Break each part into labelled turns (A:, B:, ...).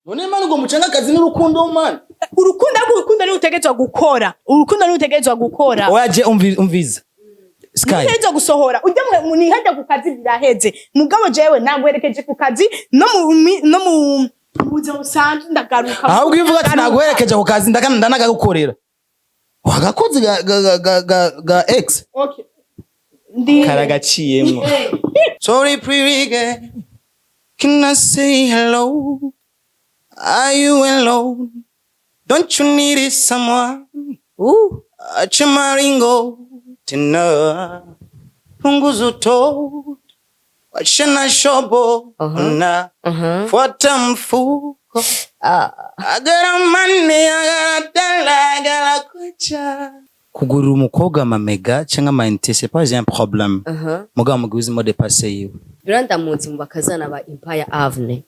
A: None man, ngo mucanga akazi n'urukundo, man?
B: Urukundo, ariko urukundo niwe utegerezwa gukora, urukundo niwe utegerezwa gukora.
A: Oya, je umviza Sky.
B: Ntegerezwa gusohora ujya mu nihajya ku kazi, biraheze. Mugabo jewe nagwerekeje ku kazi no mu buzima busanzwe ndagaruka.
A: Ahubwo iyo uvuga ati naguherekeje ku kazi, ndakana ndanagagukorera wagakoze ga ex.
B: Okay. Ndi
A: Karagaciyemwo. Sorry pretty girl, can I say hello? Are you alone? Don't you need someone? Acha maringo tena, punguza utoto, wachana shobo na fuata mfuko. I got money, I got dollar, I got kwacha. Kugurira umukobwa amamega cyangwa amayinite, c'est pas un problème, mugabo mugihe uzi mot de passe yiwe.
C: Bira ndamuzi mu bakazana ba Empire Avenue,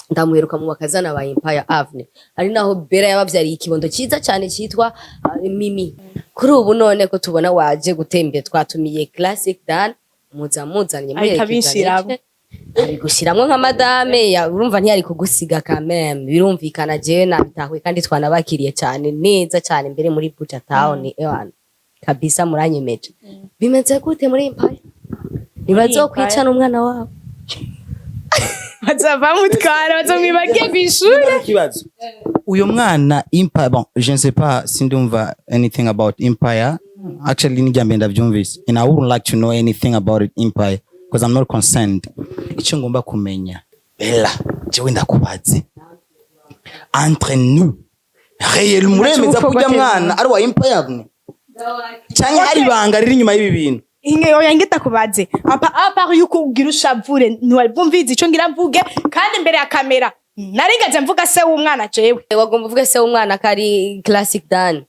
C: ndamuheruka mu bakazana ba Empire Avenue, ari naho Bera yabavyariye ikibondo cyiza cyane cyitwa Mimi. Kuri ubu none ko tubona waje gutembera, twatumiye Classic Dan, muza muzanye.
B: Ahita abinshiramo.
C: Ari gushiramwo nka madame ya, urumva ntiyari kugusiga kameme, birumvikana. Jewe nabitahuye kandi twanabakiriye cyane neza cyane mbere muri Buja Town. Ewana kabisa, muranyemeje. Bimeze gute muri Empire? Ntibazokwicana umwana wabo?
B: Bazava bamutwara, bazomwibagiye kw'ishure.
A: Ikibazo, uyo mwana Empire, bon, je ne sais pas, sindumva anything about Empire actually, ni mbere ndavyumvise, and I wouldn't like to know anything about it, Empire, because I'm not concerned. Icyo ngomba kumenya, Bella, jewe ndakubaze, entre nous réel, muremeza ko ujya mwana ari wa Empire canke hari ibanga riri inyuma y'ibi bintu?
B: Inge, oya, ngita kubaze apa yuko ugira ushavure, ntiwumvize ico ngira mvuge, kandi imbere ya kamera narigeze mvuga se w'umwana jewe.
C: Wagomba uvuge se w'umwana ko ari Classic Dan.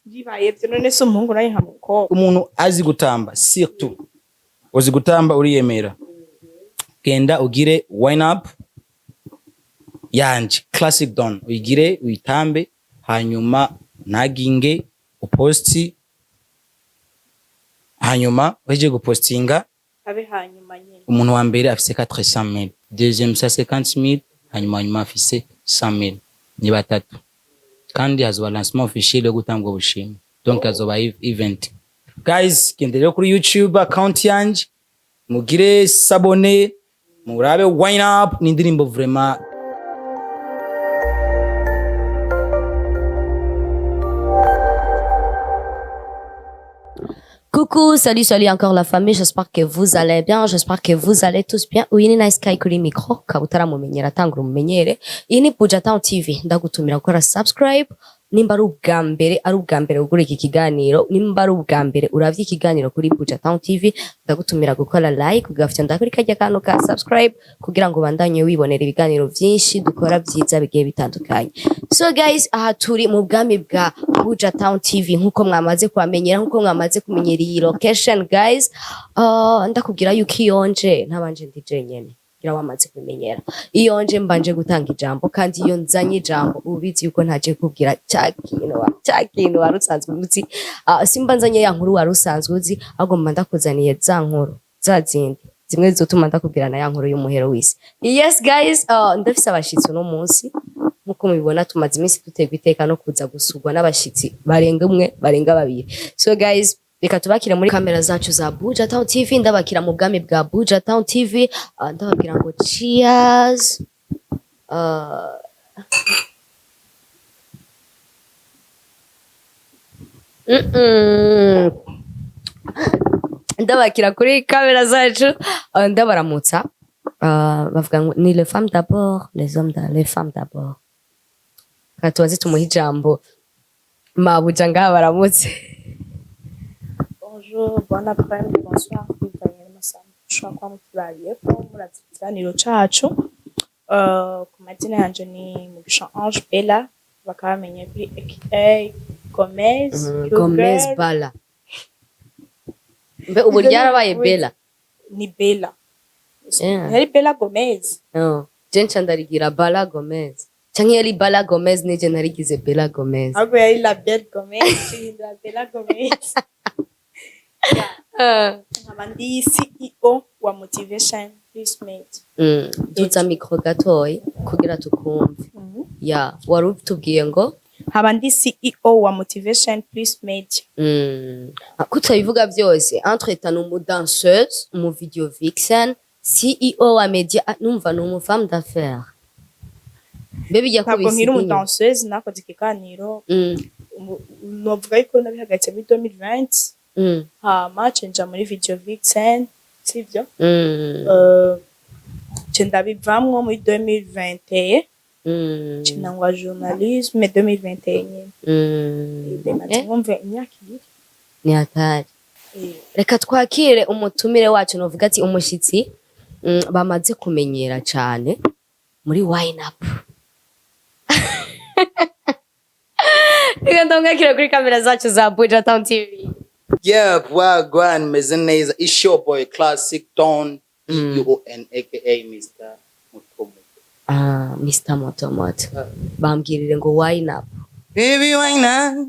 B: Bibaye byo none se umuhungu nawe nka mukobwa?
A: Umuntu azi gutamba, surtout uzi gutamba, uriyemera, genda ugire wine up yanje Classic Don, uyigire uyitambe, hanyuma ntaginge uposti, hanyuma uhejeje gupostinga,
B: abe hanyuma nyine.
A: Umuntu wa mbere afise 400,000, deuxième 150,000, hanyuma afise 100,000. Ni batatu, kandi hazoba lancement officiel yo gutanga ubwo bushimwe, donc hazoba event. Guys, genda rero kuri YouTube account yanje, mugire s'abonner, murabe wine up, ni indirimbo vraiment.
C: Coucou, salut, salut encore la famille, j'espère que vous allez bien, j'espère que vous allez tous bien. Uyu ni Nice Sky kuri micro, ukaba utaramumenyera tangura umumenyere. Iyi ni Buja Town TV, ndagutumira gukora subscribe nimba ari ubwa mbere, ari ubwa mbere ugura iki kiganiro, nimba ari ubwa mbere uravye ikiganiro kuri Buja Town TV, ndagutumira gukora like, ugafyonda kuri karya kantu ka subscribe kugira ngo ubandanye wibonera ibiganiro vyinshi dukora vyiza bigiye bitandukanye. So guys, aha turi mu bwami bwa Buja Town TV nkuko mwamaze kuhamenyera, nkuko mwamaze kumenyera iyi location guys. Ndakubwira yuko iyo nje ntabanje ndi jenyene, ngira wamaze kubimenyera. Iyo nje mbanje gutanga ijambo, kandi iyo nzanye ijambo ubizi yuko ntaje kubwira cya kintu wari usanzwe uzi. Simba nzanye ya nkuru wari usanzwe uzi, ahubwo mba ndakuzaniye za nkuru za zindi zimwe zizotuma ndakubwira na ya nkuru y'umuhero w'isi. Yes guys, ndafise abashitsi uno munsi. Nkuko mubibona, tumaze iminsi duterwa iteka no kuza gusurwa n'abashitsi barenga umwe, barenga babiri. So guys, reka tubakire muri kamera zacu za Buja Town TV. Ndabakira mu bwami bwa Buja Town TV. Ndababwira ngo cheers. Ndabakira kuri kamera zacu, ndabaramutsa. Bavuga ngo ni les femmes d'abord, les hommes les femmes d'abord. Reka tubaze tumuhe ijambo mabuja ngaha baramutse.
B: Bonjour, bon après-midi, bonsoir, bivanye n'amasaha mushobora kuba muturabiyeko muravye ikiganiro cacu. Ku mazina yanje ni Mugisha Ange Bella, bakaba bamenye kuri aka Gomez. Your
C: Gomez
B: girl.
C: Bala mbe ubu ryarabaye Bella?
B: Ni Bella.
C: Yeah.
B: Yari Bella Gomez.
C: No. Je nca ndarigira Bala Gomez, canke yari Bala Gomez nije narigize Bella Gomez.
B: Ahubwo yari la Belle Gomez, ihindura Bella Gomez. Nkaba ndi CEO wa Motivation Plus Media.
C: Duza micro gatoyi kugira tukumve. Ya, wari utubwiye ngo?
B: Nkaba ndi CEO wa Motivation Plus Media.
C: Ko tutabivuga byose, entre temps ni umudanseuse, umu video vixen, CEO wa media. Ah, numva ni umu femme d'affaires. Mbe bijya
B: Ntabwo nkiri
C: kubisiga inyuma?
B: umudanseuse, nakoze ikiganiro. Novuga yuko nabihagaritse muri 2020. Hama cenja muri video vixen, sivyo? Ce ndabivamwo muri 2021. Cinangwa journalisme 2021 nyene. Bimaze nkumva imyaka 2.
C: Ni hatari. Reka twakire umutumire wacu, novuga ati umushitsi bamaze kumenyera cane muri wine up. Reka ndamwakire kuri kamera zacu za Buja Town TV.
A: Yeah, wagwan, meze neza. It's your boy Classic Don, U-O-N, aka Mr. Mutomo.
C: Ah, Mr. Motomoto, bambwirire ngo wine up.
A: Baby, why not?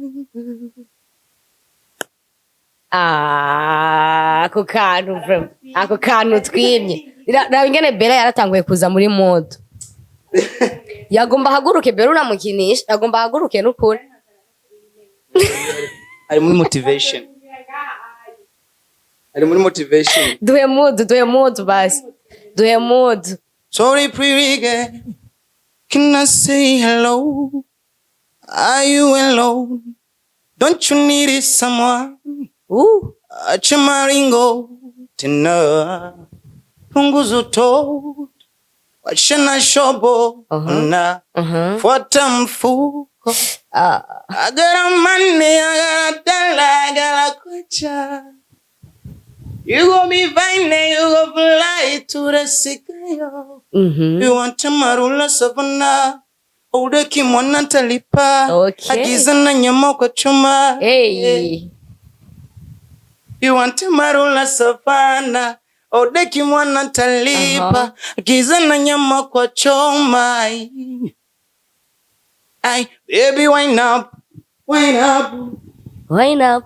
C: Ah, ako kantu vraiment, ako kantu twimye. Raba ingene Bella yaratanguye kuza muri mode. Yagomba ahaguruke. Bella uramukinisha, yagomba ahaguruke n'ukuri.
A: Ari muri motivation. Ari muri motivation.
C: Duhe mood, duhe mood basi, duhe mood.
A: Sorry, pretty girl. Can I say hello? Are you alone? Don't you need it someone? Acha maringo tena, punguza utoto, wachana shobo na fuata mfuko. I got a money, I got a dollar, I got a kwacha. You gon' be fine, you gon' fly to the sky. You want Amarula Savannah. Udeki mwana ntalipa. Agiza na nyama kwa chuma.
C: Hey.
A: You want Amarula Savannah. Odeki mwana ntalipa. Agiza na nyama kwa choma. Ay, baby, wine up. Wine up.
C: Wine up.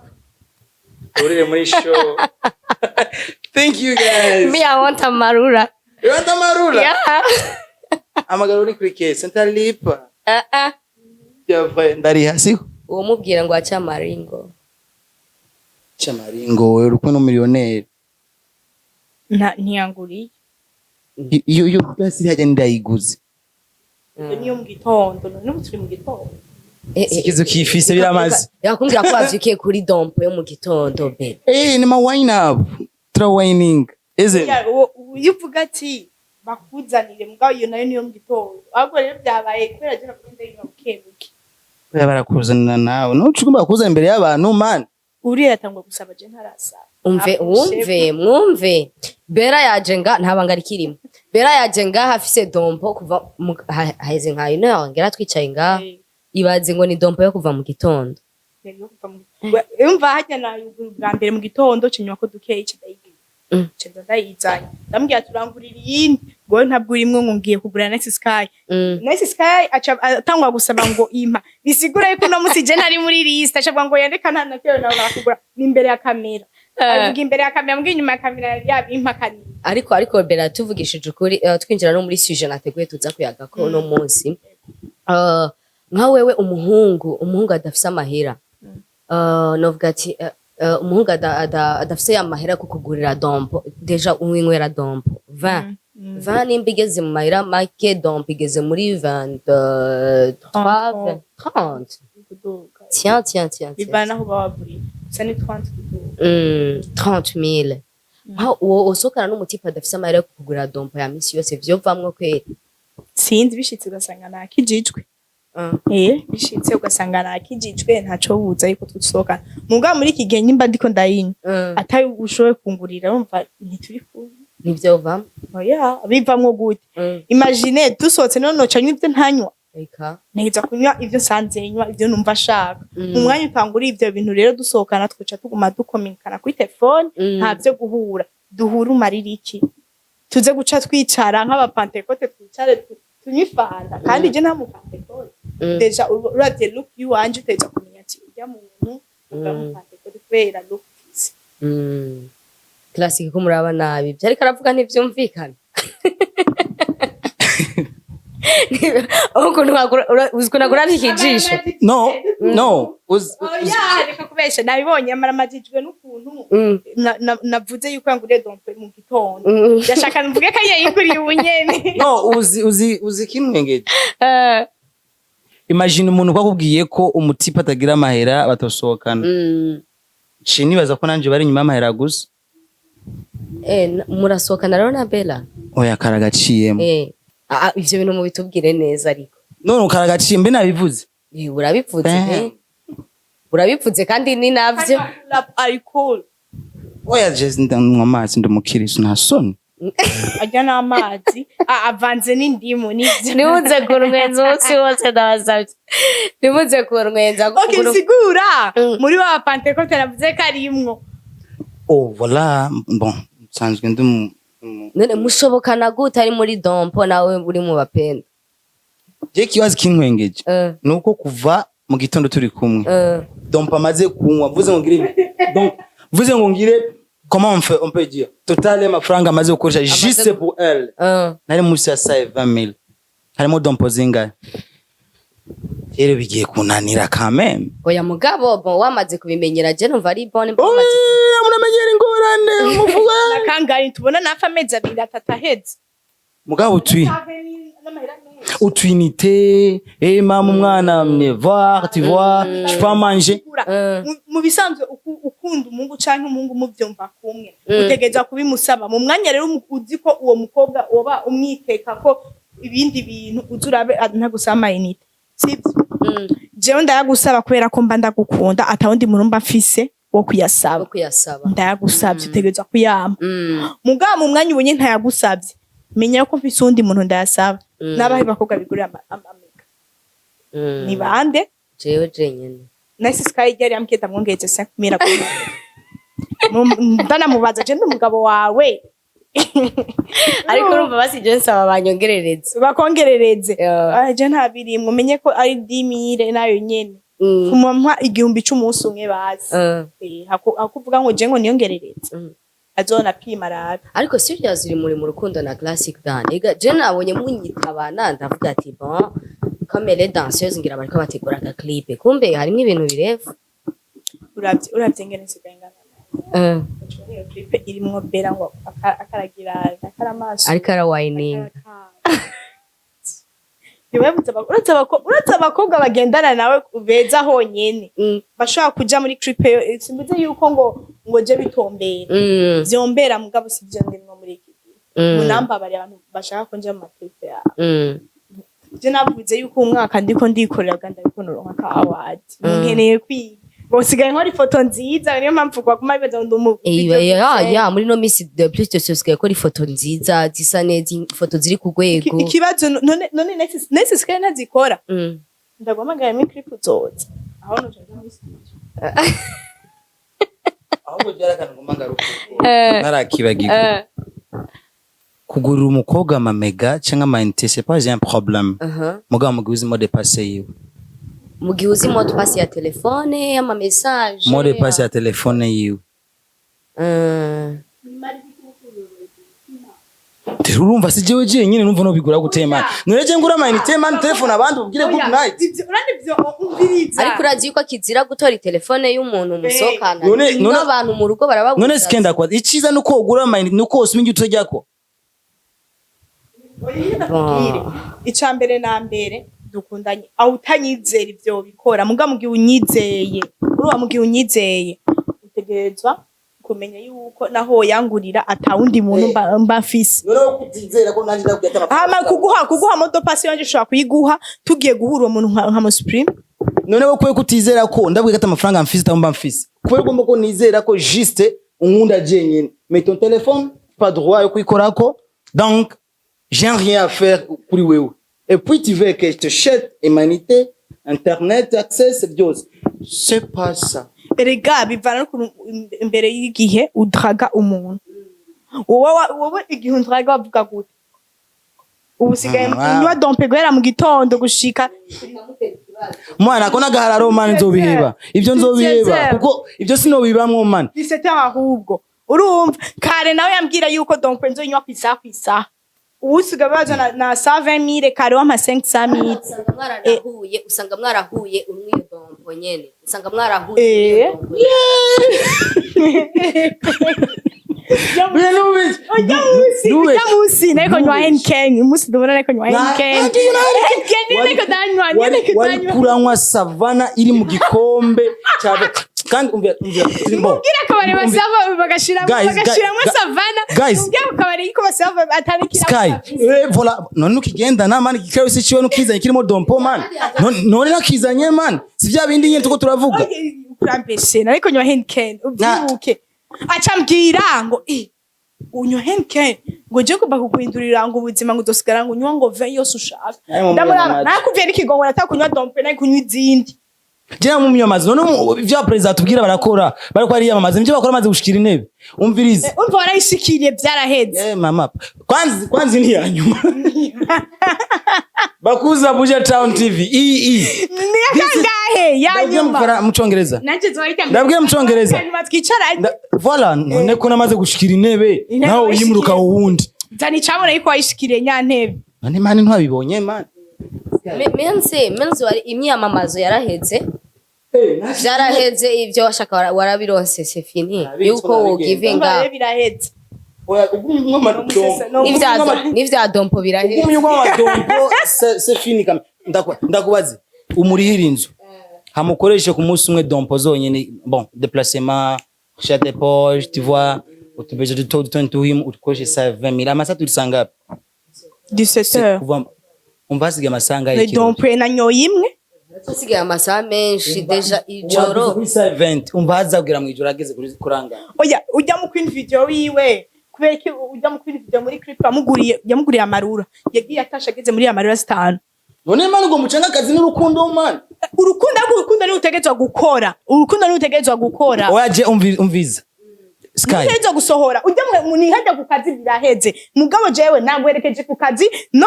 A: Urire muri show. Thank you guys.
C: Me, I want Amarula.
A: You want Amarula?
C: Yeah.
A: Amagara uri kuri kese ntalipa.
C: Uh-uh.
A: Ndariha siko?
C: Uwo mubwira ngo ace amaringo.
A: Chamaringo, wewe uri kumwe n'umiliyoneri.
B: Ntiyanguriye.
A: Iyo basi hajya ndayiguze.
B: Iyo niyo mu gitondo, none ubu turi mu gitondo.
A: Sikizo kifise biramaze.
C: Yakumbwira ko wavyukiye kuri dompo yo mu gitondo be.
A: Eh, ni ma wine up. Tra wining. Is it?
B: Ya, iyo uvuga ati bakuzanire, mugabo iyo nayo niyo mu gitondo, ahubwo rero byabaye kubera je navuga ndayinywa buke buke.
A: Oya, barakuzanira nawe. Nuco ugomba kuzana imbere y'abantu, man.
B: Uriya yatangwa gusaba je ntarasaba.
C: Umve.
B: Akushe.
C: Wumve, mwumve, Bera yaje nga nta banga rikirimo. Bera yaje ngaha afise dompo kuva haheze nka ino ngera twicaye ngaha. Ibaze ngo ni dompo yo kuva mu gitondo.
B: Yari yo kuva umva hajya nayugura bwa mbere mu gitondo, cinywa ko dukeyi, ca ndayigira. Ca ndayizanye, ndamubwira turangurira iyindi, ngo ntabwo urimwo, ngo ngiye kugura Nice Sky. Nice Sky aca atangwa gusaba ngo impa, bisigura yuko uno musi je ntari muri liste, aca avuga ngo yandika nta nakewe nawe barakugura, ni imbere ya kamera. Avuga imbere ya kamera, mbwiye inyuma ya kamera yabimpakaniye.
C: Ariko Bera, tuvugishije ukuri, twinjira no muri sujet nateguye tuza kuyaga ko uno munsi. Nka wewe umuhungu adafise amahera, novuga ati umuhungu adafise amahera yo kukugurira dompo, déjà uwinywera dompo 20 20, nimba igeze mu mahera make, dompo igeze muri 23, 30.
B: Kuduga.
C: Tiens, tiens, tiens, tiens.
B: Bivana aho baba baguriye, gusa ni 30 kuduga.
C: 30 mille. Nka uwo usohokana n'umutipe adafise amahera yo kukugurira dompo ya misi yose, vyovamwo kweri?
B: Sinzi, bishitse ugasanga nakijijwe. Bishitse ugasanga nakijijwe, ntaco buza yuko tusohokana, mugabo muri iki gihe nyimba ndiko ndayinywa, atari ushoboye kungurira, urumva ntituri kumwe.
C: Ntivyovamwo.
B: Oya, bivamwo gute? Imagine dusohotse none noca nywa ivyo ntanywa?
C: Eka.
B: Ntegerezwa kunywa ivyo nsanze nywa, ivyo numva ashaka. Mu mwanya utangura ivyo bintu rero, dusohokana twica tuguma dukominikana kuri telefone. Nta vyo guhura, duhure umarira iki? Tuze guca twicara nk'abapantekote, twicare tunywe ifanta, kandi je nta mupantekote. Déjà uravye look yiwanje uteza kumenya ati urya muntu uba mupantekote kubera look ufise.
C: Classic, ko muraba nabi ivyo ariko aravuga ntivyumvikana. Uzi ukuntu aguravye ikijisho.
A: No,
B: Oya, reka kubesha, nabibonye amaramajijwe n'ukuntu navuze yuko yanguriye dompe mu gitondo. Ndashaka mvuge ko yayiguriye ubu nyene.
A: No, uzi kimwengeje? Imagine umuntu ko akubwiye ko umutipe atagira amahera batosohokana. Ciye nibaza ko nanje bari inyuma y'amahera gusa.
C: Murasohokana rero na Bella?
A: Oya, karagaciyemo.
C: Ah, ah, ivyo bintu mubitubwire neza ariko.
A: None karagaciye, mbe nabivuze?
C: Urabivuze. Urabivuze kandi ni navyo.
B: Alcool.
A: Oya, je ndanywa amazi, ndi umukirisu, nta soni.
B: Ajya n'amazi avanze n'indimu n'ibyo.
C: Nimuze kunwenza umunsi wose, ndabasavye, nimuze kunwenza.
B: Okay, sigura. Muri wa Pentecôte navuze ko arimwo.
A: Oh voilà, bon, nsanzwe ndi
C: None mushobokana gute ari muri dompo nawe uri mu bapenda?
A: Je, ikibazo kintwengeje nuko kuva mu gitondo turi kumwe, donc amaze kunywa, mvuze ngo ngire, donc mvuze ngo ngire, comment on fait, on peut dire total y'amafaranga amaze gukoresha juste pour elle nari munsi ya 20 000, harimo dompo zingahe? Rero bigiye kunanira quand même.
C: Oya mugabo, bon, wamaze kubimenyera, je numva ari bon nimba wamaze.
A: Oya, muramenyera ingorane muvuga.
B: Nakangari tubona nafa amezi 2 3 aheze.
A: Mugabo utwi utwinite, eh mama, umwana me voir, tu vois, je peux manger.
B: Mu bisanzwe ukunda umuhungu canke umuhungu muvyumva kumwe, utegereza kubimusaba mu mwanya. Rero uzi ko uwo mukobwa woba umwikeka ko ibindi bintu, uzi urabe ntagusaba ama unité, sivyo? Jewe ndayagusaba kubera ko mba ndagukunda, atawundi muntu mba mfise wo kuyasaba.
C: Wo kuyasaba.
B: Ndayagusabye, utegerezwa kuyampa. Mugabo mu mwanya ubonye ntayagusabye, menya ko mfise uwundi muntu ndayasaba. N'abahe bakobwa bigurira amamega? Ni bande?
C: Jewe jenyene.
B: Nahise Sky yari yambwiye ndamwongereze 5000, ndanamubaza je ndi umugabo wawe.
C: Ariko urumva basi je nsaba banyongerereze.
B: Bakongerereze.
C: Yeah.
B: Ah, je nta birimwo, umenye ko ari 10 000 nayo nyene. Kumpa 1000 c'umunsi umwe bazi. Hakuvuga ngo je ngo niyongerereze. Azona pima arabe.
C: Ariko serious, uri muri mu rukundo na Classic Dan? Ega je nabonye munyitabana, ndavuga ati bon, comme elle est danseuse, ngira bariko bategura aga clip, kumbe harimo ibintu birefu.
B: Uravye ingene nsigaye ngana, iyo clip irimwo Bella ngo akaragira akara amaso.
C: Ariko arawayininga.
B: Uretse abakobwa bagendana nawe beza honyene bashobora kuja muri clip, simbuze yuko ngo je bitombera, vyombera, mugabo sivyo ndimwo muri iki gihe. Munambabariye abantu bashaka ko nja mu ma clip yawe. Je navuze yuko umwaka ndiko ndikorera kandi ndiko noronka ka award. Nkeneye kwiga, bosigaye nkora ifoto nziza, niyo mpamvu baguma bibaza ngo ndi umu
C: Ya, muri no misi de plus de usigaye kora ifoto nziza, zisa neza, ifoto ziri ku rwego.
B: Ikibazo none nese sigaye ntazikora. Ndaguhamagaye muri clip uzoza aho noja nja muri studio.
A: Ahubwo byarakantu nguma ngaruka ntarakibagirwa: kugurira umukobwa ama méga cyangwa ama unité, c'est pas un problème, mugabo mugihe uzi mot de passe yiwe.
C: Mu gihe uzi mot de passe ya telefone, y'ama message.
A: Mot de passe ya telefone yiwe. Urumva si jewe jenyine numva nobigura gute man? None je ngura ama unité man, telefone abandi ubwire good night.
B: Ivyo urandi ivyo umviriza.
C: Ariko urazi yuko kizira gutora telefone y'umuntu musohokana n'abantu mu rugo barababuza.
A: None sikenda kwa iciza nuko ugura ama unité nuko usoma igito ryako.
B: Ndakubwire, ica mbere na mbere dukundanye aho utanyizera ivyo bikora, muga mu gihe unyizeye, uruwa mu gihe unyizeye utegerezwa kumenya yuko naho yangurira atawundi muntu mba mfise.
A: None kutizera ko nanje ndakubwira ati
B: Hama kuguha mot de passe yanje ushobora kuyiguha, tugiye guhura uwo muntu nka musuprime.
A: None wowe kutizera ko ndabwira ati amafaranga mfise tamba mfise kubera ugomba ko nizera ko juste unkunda jenyine, mais ton téléphone, pas droit yo kuyikorako, donc j'ai rien à faire kuri wewe, et puis tu veux que je te jette humanité, internet access, byose, c'est pas ça.
B: Erega bivana n'ukuntu imbere y'igihe udraga umuntu. Wowe igihe undraga wavuga gute? Ubu usigaye unywa dompe guhera mu gitondo gushika
A: Mwana ko nagahararo man, nzobiheba ibyo, nzobiheba kuko ibyo sinobibamwo man.
B: 17 ahubwo urumva kare nawe yambwira yuko dompe nzoyinywa kw'isaha kw'isaha. Ubu usigaye bazana na 120 000, kare wampa 500 000.
C: Usanga mwaranahuye, usanga mwarahuye umwidompo nyene, usanga mwarahuye umwidompo nyene.
B: Ujya munsi, ujya munsi nariko nywa Heineken, umunsi ndabona nariko nywa Heineken. Heineken nariko ndanywa, nariko
A: Wari
B: ndanywa.
A: Kuranywa Savana iri mu gikombe cya, kandi umvira, umvira, bon.
B: Ubwira akabari basava bagashiramo
A: Guys,
B: bagashiramo Savana.
A: Guys.
B: Ubwira akabari ko basava atabikira.
A: Sky, voilà, none ukigenda man, igikaro ciwe nukizanye kirimo dompo, man. None nakizanye, man, si vya bindi nyene tuko turavuga.
B: Urambeshe, nariko nywa Heineken, ubyibuke. Aca ambwira ngo unywa Heineken, ngo je ngomba kuguhindurira ngo ubuzima, ngo uzosigara ngo unywa ngo vin yose ushaka.
A: Naye mu
B: Ndamuraba,
A: mwanya.
B: Nakuvye n'ikigongo, nataka kunywa dompe, nari kunywa izindi.
A: Je namumyamaza none ivyo perezida atubwira barakora, bariko bariyamamaza, nivyo bakora amaze gushikira intebe, umvirize.
B: Umva, warayishikiriye, byaraheze.
A: Mama, kwanza kwanza ni ya nyuma bakuza Buja Town TV i
B: Ni akangahe ya
A: Ndabwiye
B: nyuma?
A: mu Congereza.
B: Nanje nzohita.
A: Ndabwiye mu Congereza.
B: Nyuma twicaranye.
A: Voilà, none ko namaze gushikira intebe,
B: Intebe
A: nawe uyimuruka
B: wayishikiriye.
A: uwundi.
B: Zana icabona yuko wayishikiriye nyantebe.
A: None man, ntwabibonye, man.
C: Mense wari imyamamazo yaraheze, byaraheze, ibyo washaka warabironse, c'est fini.
A: Nabitswe,
C: Yuko
A: nabigenda.
C: wogivinga.
B: Umva rero, biraheze.
A: Oya, ugumye
B: No,
C: N'ivya dompo biraheze.
A: Ugumye amadompo, c'est fini kame. Ndakubaze, umurihira inzu, hamukoreshe ku munsi umwe dompo zonyene, bon, déplacement, chat de poche, tu vois, utubeje duto duto ntuhimu, ukoreshe sa 20 000, amasa turisanga
B: 17 heures.
A: Kuva umva hasigaye amasaha
B: Le dompe nanyoye imwe.
C: Hasigaye amasaha menshi déjà ijoro.
A: Kuri sa 20, umva hazabwira mu ijoro ageze kuri kuranga.
B: Oya, ujya mu Queen Video wiwe, kubera ko ujya mu Queen Video muri clip yamuguriye, yamuguriye amarura, yagiye atashe ageze muri amarura 5.
A: None man, ngo mucanga akazi n'urukundo, man.
B: Urukundo, ariko urukundo niwe utegerezwa gukora, urukundo niwe utegerezwa gukora.
A: Oya, je umviza Sky.
B: Utegerezwa gusohora ujya mu nihajya ku kazi, biraheze. Mugabo jewe nagwerekeje ku kazi no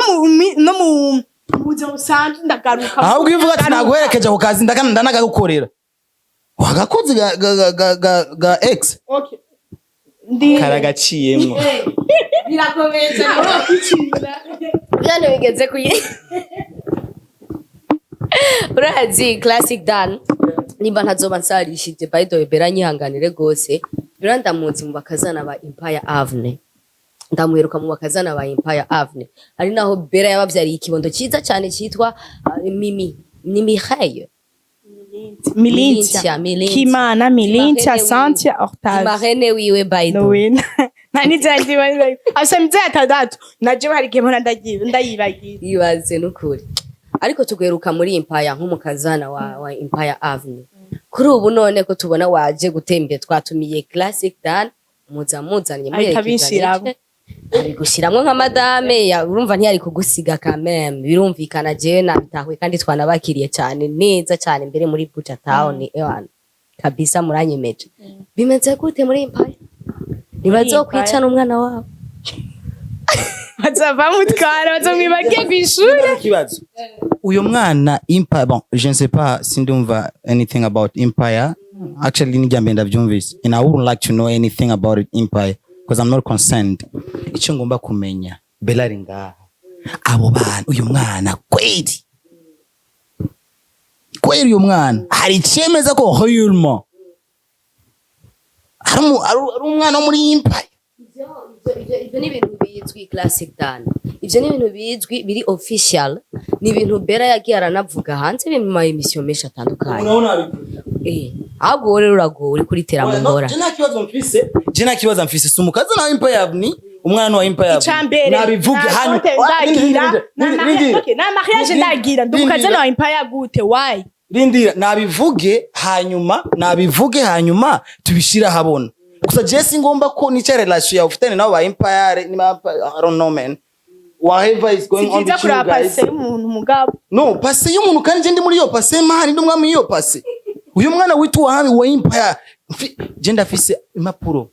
B: mu buzima busanzwe, ndagaruka.
A: Ahubwo iyo uvuga ati
B: Ndagaruka.
A: Naguherekeje ku kazi, ndanagagukorera wagakoze ga ex.
B: Okay. Ndi
A: Karagaciyemwo.
C: Birakomeye cyane byane bigeze kuyi. Urazi Classic Dan, nimba ntazoba nsarishije, by the way, Bera nyihanganire gose. Bera ndamuzi mu bakazana ba Empire Avenue, ndamuheruka mu bakazana ba Empire Avenue, ari naho Bera yabavyariye ikibondo cyiza cyane cyitwa Mimi, ni Mireille.
B: Milintia.
C: Milintia.
B: Kimana Milintia.
C: Marraine.
B: Santia Octave.
C: Marraine wiwe, by the way.
B: Nowina nta n'izina ryiwe afise, imizero atandatu, najewe hari igihe mpora ndayibagira.
C: Ibaze n'ukuri, ariko tuguheruka muri Empire nk'umukazana wa Empire Avenue. Kuri ubu none ko tubona waje gutembera, twatumiye Classic Dan, muza muzanye.
B: Ahita
C: Muherekezanye.
B: abinshiramo.
C: Ari gushiramwo nka madame ya, urumva ntiyari kugusiga quand même, birumvikana. Jewe nabitahuye kandi twanabakiriye cyane neza cyane mbere muri Buja Town. Ewana kabisa, muranyemeje. Bimeze gute muri Empire? Ntibazokwicana umwana wabo?
B: Bazava bamutwara, bazomwibagiye kw'ishure.
A: Ikibazo, uyo mwana Empire, bon, je ne sais pas, sindumva anything about Empire actually, ni mbere ndavyumvise, and I wouldn't like to know anything about it, Empire, because I'm not concerned. Icyo ngomba kumenya, Bella ari ngaha, abo bana, uyu mwana kweli kweli, uyu mwana hari icemeza ko réellement ari umwana wo muri Empire?
C: Ibyo ni ibintu bizwi, Classic Dan, ibyo ni ibintu bizwi, biri official, ni ibintu Bera yagiye aranavuga hanze biri mu ma émission menshi atandukanye. Ahubwo wowe rero uragowe, uri kuritera mu ngora.
A: Je nta kibazo mfise, je nta kibazo mfise, si umukazi na Empire, ni umwana wa Empire.
B: Icambere,
A: nabivuge
B: nta
A: hano.
B: dote ndagira, okay, nta mariage ndagira, ndi umukazana wa Empire gute? Why?
A: Rindira, nabivuge hanyuma, nabivuge hanyuma tubishire ahabona. Gusa je singomba ko nica relation yawe ufitanye nabo ba Empire, ni ba, I don't know, man, whatever is going
B: Si
A: on
B: byiza
A: between you
B: kuraba
A: guys.
B: passé y'umuntu, mugabo.
A: No passé y'umuntu, kandi je ndi muri iyo passé, man, ndi umwami w'iyo passé. Uyu mwana witwa wami wa Empire, je ndafise impapuro,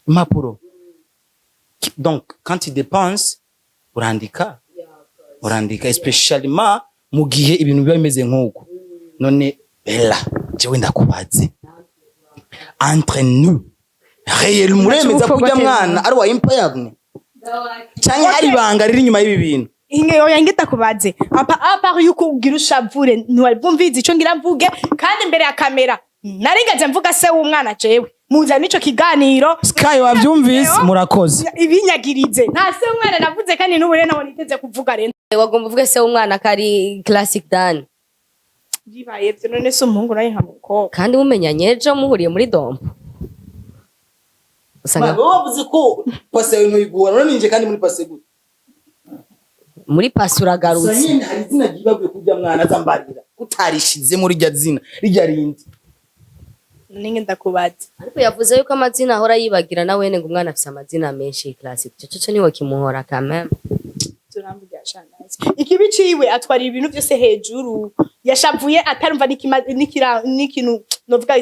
A: impapuro. Donc quand tu dépenses, urandika, urandika, especially mu gihe ibintu biba bimeze nk'uko. None Bella, jewe ndakubaze, entre nous, réel, muremeza ko ujya mwana ari wa Empire? Canke hari ibanga riri inyuma y'ibi bintu?
B: Inge, oya, ngita kubaze à part yuko ugira ushavure, ntiwari bwumvize ico ngira mvuge. Kandi imbere ya kamera narigeze mvuga se w'umwana? Jewe muza n'ico kiganiro.
A: Sky, wavyumvise, murakoze.
B: Ibinyagirize, nta se w'umwana navuze, kandi n'ubu rero ntabwo niteze kuvuga rero.
C: Wagomba uvuge se w'umwana kari Classic Dan.
B: Bibaye vyo none se umuhungu nawe nka mukobwa?
C: Kandi mumenyanye ejo, muhuriye muri dompo, usanga
A: Bavuze ko passé yawe ntuyiguhora, none ninje kandi muri passé gute?
C: Muri passé.
A: Gusa
C: Uragarutse.
A: Nyene hari izina ryibagiwe kurya mwana azambarira utarishize muri rya zina rirya rindi.
B: Ninge ndakubaza.
C: Ariko yavuze yuko amazina ahora yibagira na wene, ngo umwana afise amazina menshi. Classic, ico co niwe kimuhora quand même.
B: Turambugira shanazi ikibi ciwe, atwara ibintu byose hejuru. Yashavuye atarumva n'ikintu novuga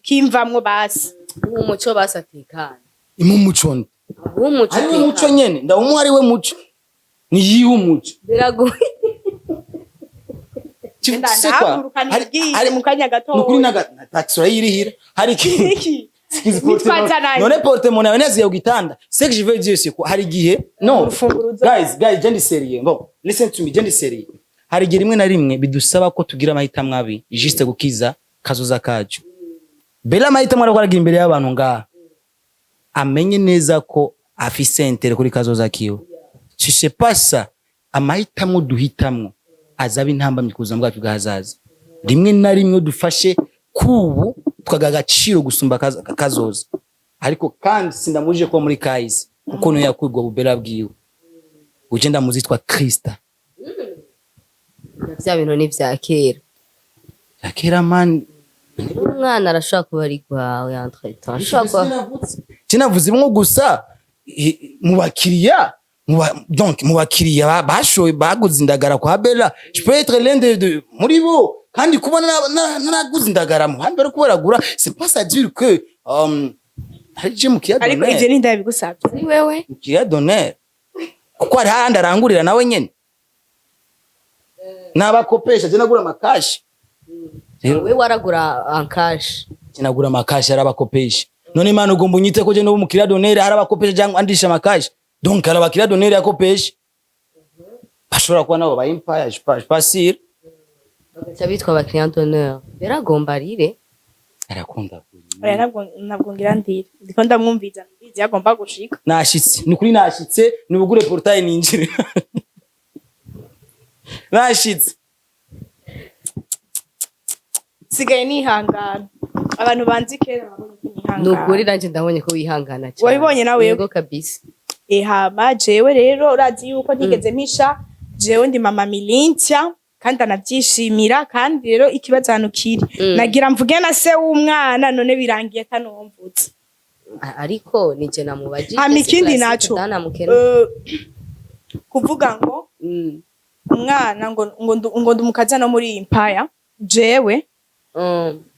B: kimvamwo basi.
C: Nk'umuco basi atekana.
A: Imumuco nde?
C: Nk'umuco.
A: Ari we muco nyene, ndawumuha, ari we muco, ni yiwe umuco.
C: Biragoye.
A: Tu sais quoi?
B: Ndahaguruka nibwiye mu kanya gato.
A: Nukuri naga taxi urayirihira, hari ikintu
B: Iki?
A: Sikizi
B: Nitwazananye.
A: None porte-monnaie yawe ntiyaziye ku gitanda? Ce que je veux dire, c'est quoi? Hari igihe, no
B: Urufunguruzo.
A: Guys, guys, je ndi sérieux. Bon, listen to me, je ndi sérieux. Hari igihe rimwe na rimwe bidusaba ko tugira amahitamo abi juste gukiza kazoza kacu. Bella, amahitamo ariko aragira imbere y'abantu ngaha, amenye neza ko afise intérêt kuri kazoza kiwe. Si c'est pas ça, amahitamo duhitamwo azaba intambamyi ku buzima bwacu bw'ahazaza. Rimwe na rimwe dufashe kubu tukaga agaciro gusumba kazoza. Ariko kandi sindamujije kuba muri kahise, kuko niyo yakwirwa bubera bwiwe uje ndamuzitwa Krista.
C: Vya bintu ni vya kera.
A: Ya kera, man.
C: Umwana arashobora kuba ari gwawe entre temps, ashobora kuba.
A: Kinavuze imwo gusa mu bakiriya, donc mu bakiriya bashoye baguze indagara kwa Bella, je peux être l'un de muri bo. Kandi kuba naraguze indagara mu bandi bariko baragura, c'est pas ça dire que hari je mu kiya
B: Ariko
A: d'honneur.
B: ivyo ni ndabigusabye.
C: Ni wewe.
A: Mu kiya d'honneur, kuko hari hahandi arangurira nawe nyene nabakopesha, je nagura amakashi. Rero
C: We waragura en cash?
A: Kinagura amakashi, arabakopesha. None imana ugomba unyite ko je no mukiriya d'honneur arabakopesha cyangwa andisha amakashi? Donc arabakiriya d'honneur yakopesha bashobora kuba nabo ba empire, je pas sûr.
C: Bagaca bitwa aba client d'honneur. Beragomba arire.
A: Arakunda.
B: Oya, ntabwo ngira ndira, ndiko ndamwumviza, ndizi yagomba gushika.
A: Nashitse, ni kuri nashitse, nibugure portail ninjire, nashitse.
B: Sigaye nihangana, abantu banzi kera babonye ko
C: Ni ukuri.
B: nihangana.
C: Nanje ndabonye ko wihangana cyane.
B: Wabibonye nawe?
C: Yego kabisa.
B: Ehama jewe rero urazi yuko ntigeze mpisha, jewe ndi mama Milintia kandi anabyishimira. Kandi rero ikibazo hano kiri, nagira mvuge na se w'umwana, none birangiye atanomvutse.
C: Ariko nije namubajije.
B: Hama
C: si
B: ikindi
C: Classic
B: naco,
C: Dana mukene.
B: Kuvuga ngo umwana ngo ndumukaza no muri empire, jewe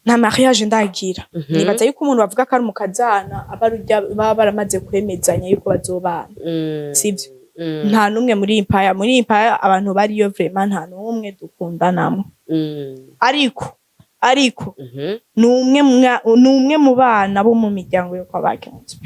B: nta mariage ndagira. Nibaza yuko umuntu bavuga ko ari umukazana aba ari urya baba baramaze kwemezanya yuko bazobana, sivyo? Nta n'umwe muri empire, muri empire abantu bariyo vraiment nta n'umwe dukundanamwe. Ariko ni umwe mu bana bo mu miryango yo kwa bagenzi.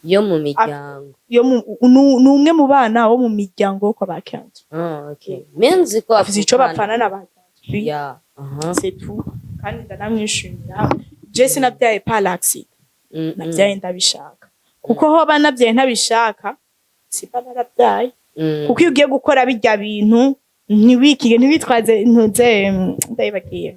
C: Yo mu miryango?
B: Ni umwe mu bana bo mu miryango yo kwa bagenzi.
C: Ah, okay. Menzi ko
B: Afise ico
C: avukana.
B: bapfana na bagenzi.
C: Ya. Aha.
B: C'est tout. Kandi ndanamwishimira. Je sinabyaye par accident, nabyaye ndabishaka, kuko hoba nabyaye ntabishaka siba narabyaye. Kuko iyo ugiye gukora bijya bintu ntiwikige, ntiwitwaze ntuze, ndayibagiye,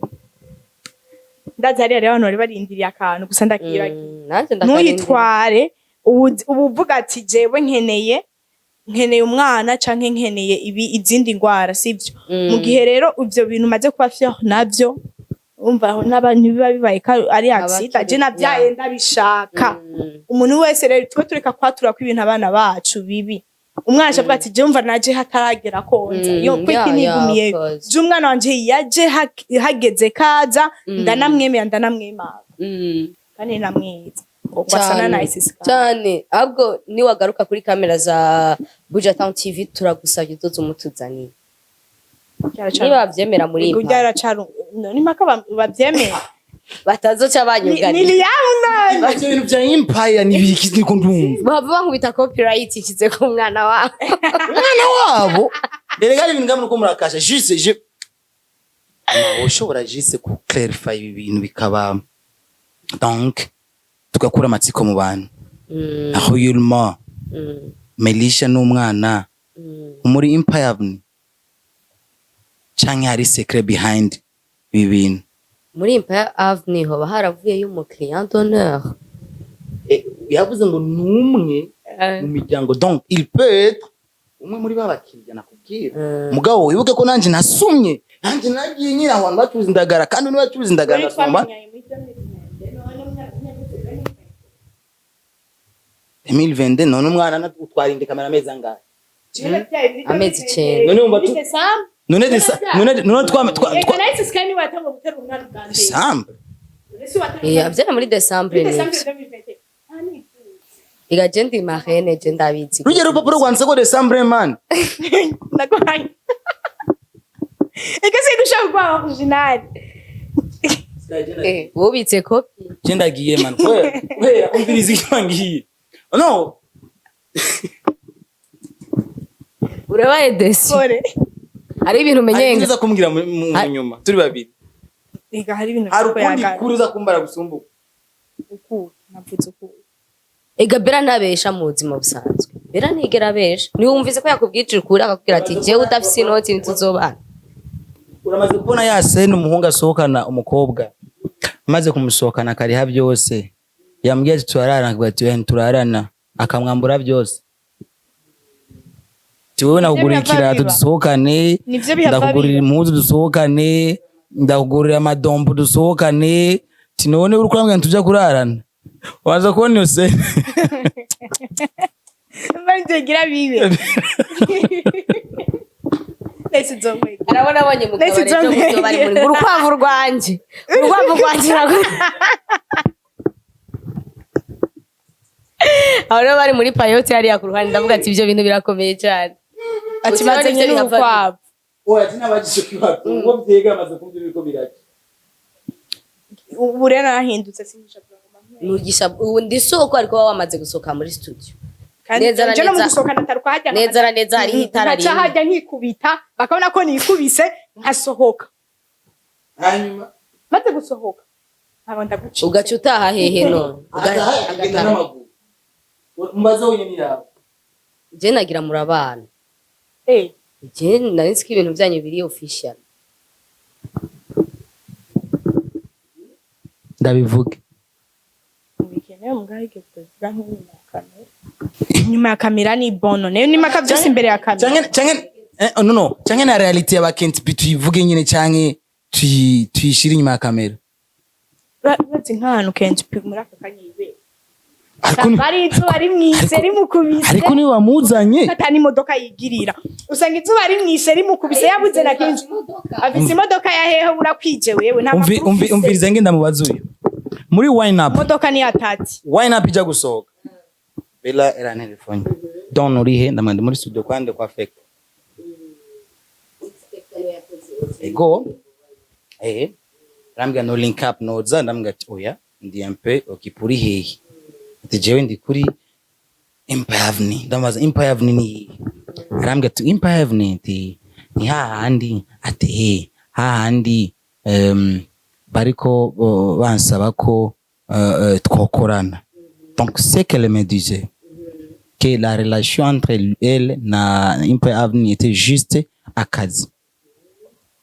B: ndazi hariya rero abantu bari barindiriye akantu gusa ndakibagiye.
C: Nanje ndakarindira.
B: Ntuyitware ubu uvuga ati jewe nkeneye umwana canke nkeneye ibi izindi ngwara, sivyo? Mu gihe rero ivyo bintu umaze kuba fier navyo, umva aho n'abantu biba bibaye ko ari accident. Je nabyaye ndabishaka. Umuntu wese rero twe tureka kwatura ko ibintu abana bacu bibi. Umwana acavuga ati je umva naje hataragera konza yo kwiki nigumiye.
C: Of course.
B: Je umwana wanje yaje hageze kaza, ndanamwemera, ndanamwemanga. Kandi namwiza wasana na isisika.
C: Cyane. Ahubwo niwagaruka kuri kamera za Buja Town TV, turagusabye uzoze umutuzaniye niba bavyemera muri
B: Ego.
C: iyi.
B: Ryaracaru ni mpaka bavyemera.
C: Batazoca
B: Ni
C: banyuganira.
B: Liam nani?
A: Ivyo bintu vya Empire ni biki ndiko ndumva?
C: Bava bankubita copyright ikize ku mwana wabo.
A: Umwana wabo erega ari ibintu ngamwe uko murakasha juste je no, ushobora juste ku clarify ibi bintu bikaba, donc tugakura amatsiko mu bantu. Réellement, Melisha n'umwana muri Empire Avenue canke hari secret behind ibi bintu?
C: Muri Empire Avenue hoba haravuyeyo umukiriya d'honneur.
A: Yavuze ngo numwe mu miryango, donc il peut être umwe muri ba bakiriya nakubwira. Mugabo wibuke ko nanje nasumye, nanje nagiye nyine aho hantu bacuruza indagara, kandi niba bacuruza indagara
B: Wari
A: ndasoma.
B: twamenyanye muri 2022, none umwana
A: 2022. None umwana natwara kamera amezi angahe?
C: Amezi 9.
A: None wumva none twa
B: Eka nahise sky niwe watanga gutera umwana bwa mbere.
A: Décembre.
B: Ese watanga
C: Avyara muri Décembre.
B: Muri
C: Nivyo.
B: Décembre 2021. Ah, ni
C: Iga je ndi marraine, je ndabizi.
A: Rujya rupapuro rwanditse ko Décembre, man.
B: Ndaguhaye. Eka se gushaka kuba original.
C: Wubitse kopi.
A: Je ndagiye, man, kubera umviriza icyo ngiye no.
C: Urabaye déçu.
B: Kore.
C: Hari ibintu
A: Hari
C: umenyenga.
A: uza kumbwira mu nyuma turi babiri.
B: Ega hari ibintu
A: Hari
B: biriko
A: ukundi
B: yagana.
A: kuri uza kumbara gusumbuka.
B: Uku navuze uku.
C: Ega Bera ntabesha mu buzima busanzwe. Bera ntigera abesha. Niwumvise ko yakubwije ukuri, akakubwira ati: "Jewe udafise inoti ntituzobana."
A: Uramaze kubona ya scène umuhungu asohokana umukobwa, amaze kumusohokana akariha byose, yambwiye ati turarana, akavuga ati: "Oya, ntiturarana," akamwambura byose, ati: "Wowe nakugurira
B: Nivyo bihava
A: ikirato
B: biba.
A: dusohokane,
B: Nivyo bihava
A: ndakugurira
B: biba.
A: impuzu dusohokane, ndakugurira amadombo dusohokane," ati: "None uriko urambwira ntituja kurarana?" Waza kubona iyo scène.
B: Mba bibe. Nahise nzomwegera.
C: Arabona abonye mu
B: Nahise
C: kabari ejo bundi bari muri
B: nzomwegera.
C: urukwavu rwanje, urukwavu rwanje aho rero bari muri payote hariya ku ruhande. Ndavuga ati: "Ibyo bintu birakomeye cyane."
B: Ati
C: Uti none
B: bazanye
C: ivyo bihava
B: n'urukwavu.
A: Oya, sinabajije kibazo ubwo vyega amaze kumva ibiko biraca.
B: Ubu rero narahindutse, sinisha kugira ngo
C: Nugisha ubu ndi soko, ariko baba wamaze gusohoka muri studio.
B: Kandi
C: Neza na
B: nje no mu
C: neza.
B: gusohoka nataruka hajya.
C: Neza na neza hariho itara
B: nkaca
C: rimwe.
B: hajya nkikubita, bakabona ko nikubise, nkasohoka.
A: Hanyuma?
B: Maze gusohoka nkaba ndagucitse.
C: Ugaca utaha hehe none?
A: Agenda
C: Agataha.
A: n'amaguru, mubaze wenyine yawe.
C: Je nagira murabana. Je nari nzi ko ibintu byanyu biri official.
A: Ndabivuge.
B: Bikenewe mugabo igihe tubivuga nk'inyuma ya kamera. Inyuma ya kamera ni bono nayo nimaka byose imbere ya kamera.
A: Canke no, canke na réalité ya bakenti tuyivuge nyine, canke tuyishire inyuma ya kamera?
B: Urazi nk'ahantu kenshi muri aka kanya yibera.
A: Ariko
B: Ari izuba rimwise rimukubise.
A: Ariko niwe wamuzanye.
B: Ata n'imodoka yigirira, usanga izuba rimwishe rimukubise, yabuze na kenshi afise imodoka ya hehe? Urakwije wewe, nta makuru ufise.
A: Umviriza nge ndamubaza uyu muri wine up.
B: Imodoka ni atati.
A: Wine up ija gusohoka, Bella erantelefone: "Don, urihe?" Ndamwanda: "Ndi muri studio kwande kwa fake ego." Arambwira: "No link up noza?" Ndambwira ati: "Oya, ndi un peu occupé. Uri hehe?" Ati: "Jewe ndi kuri Empire Avenue." Ndamubaza: "Empire Avenue ni hehe?" Arambwira ati: "Empire Avenue," ati: "ni hahandi," ati: "hahandi bariko bansaba ko twokorana." Donc ce qu'elle me disait, que la relation entre elle na Empire Avenue était juste akazi.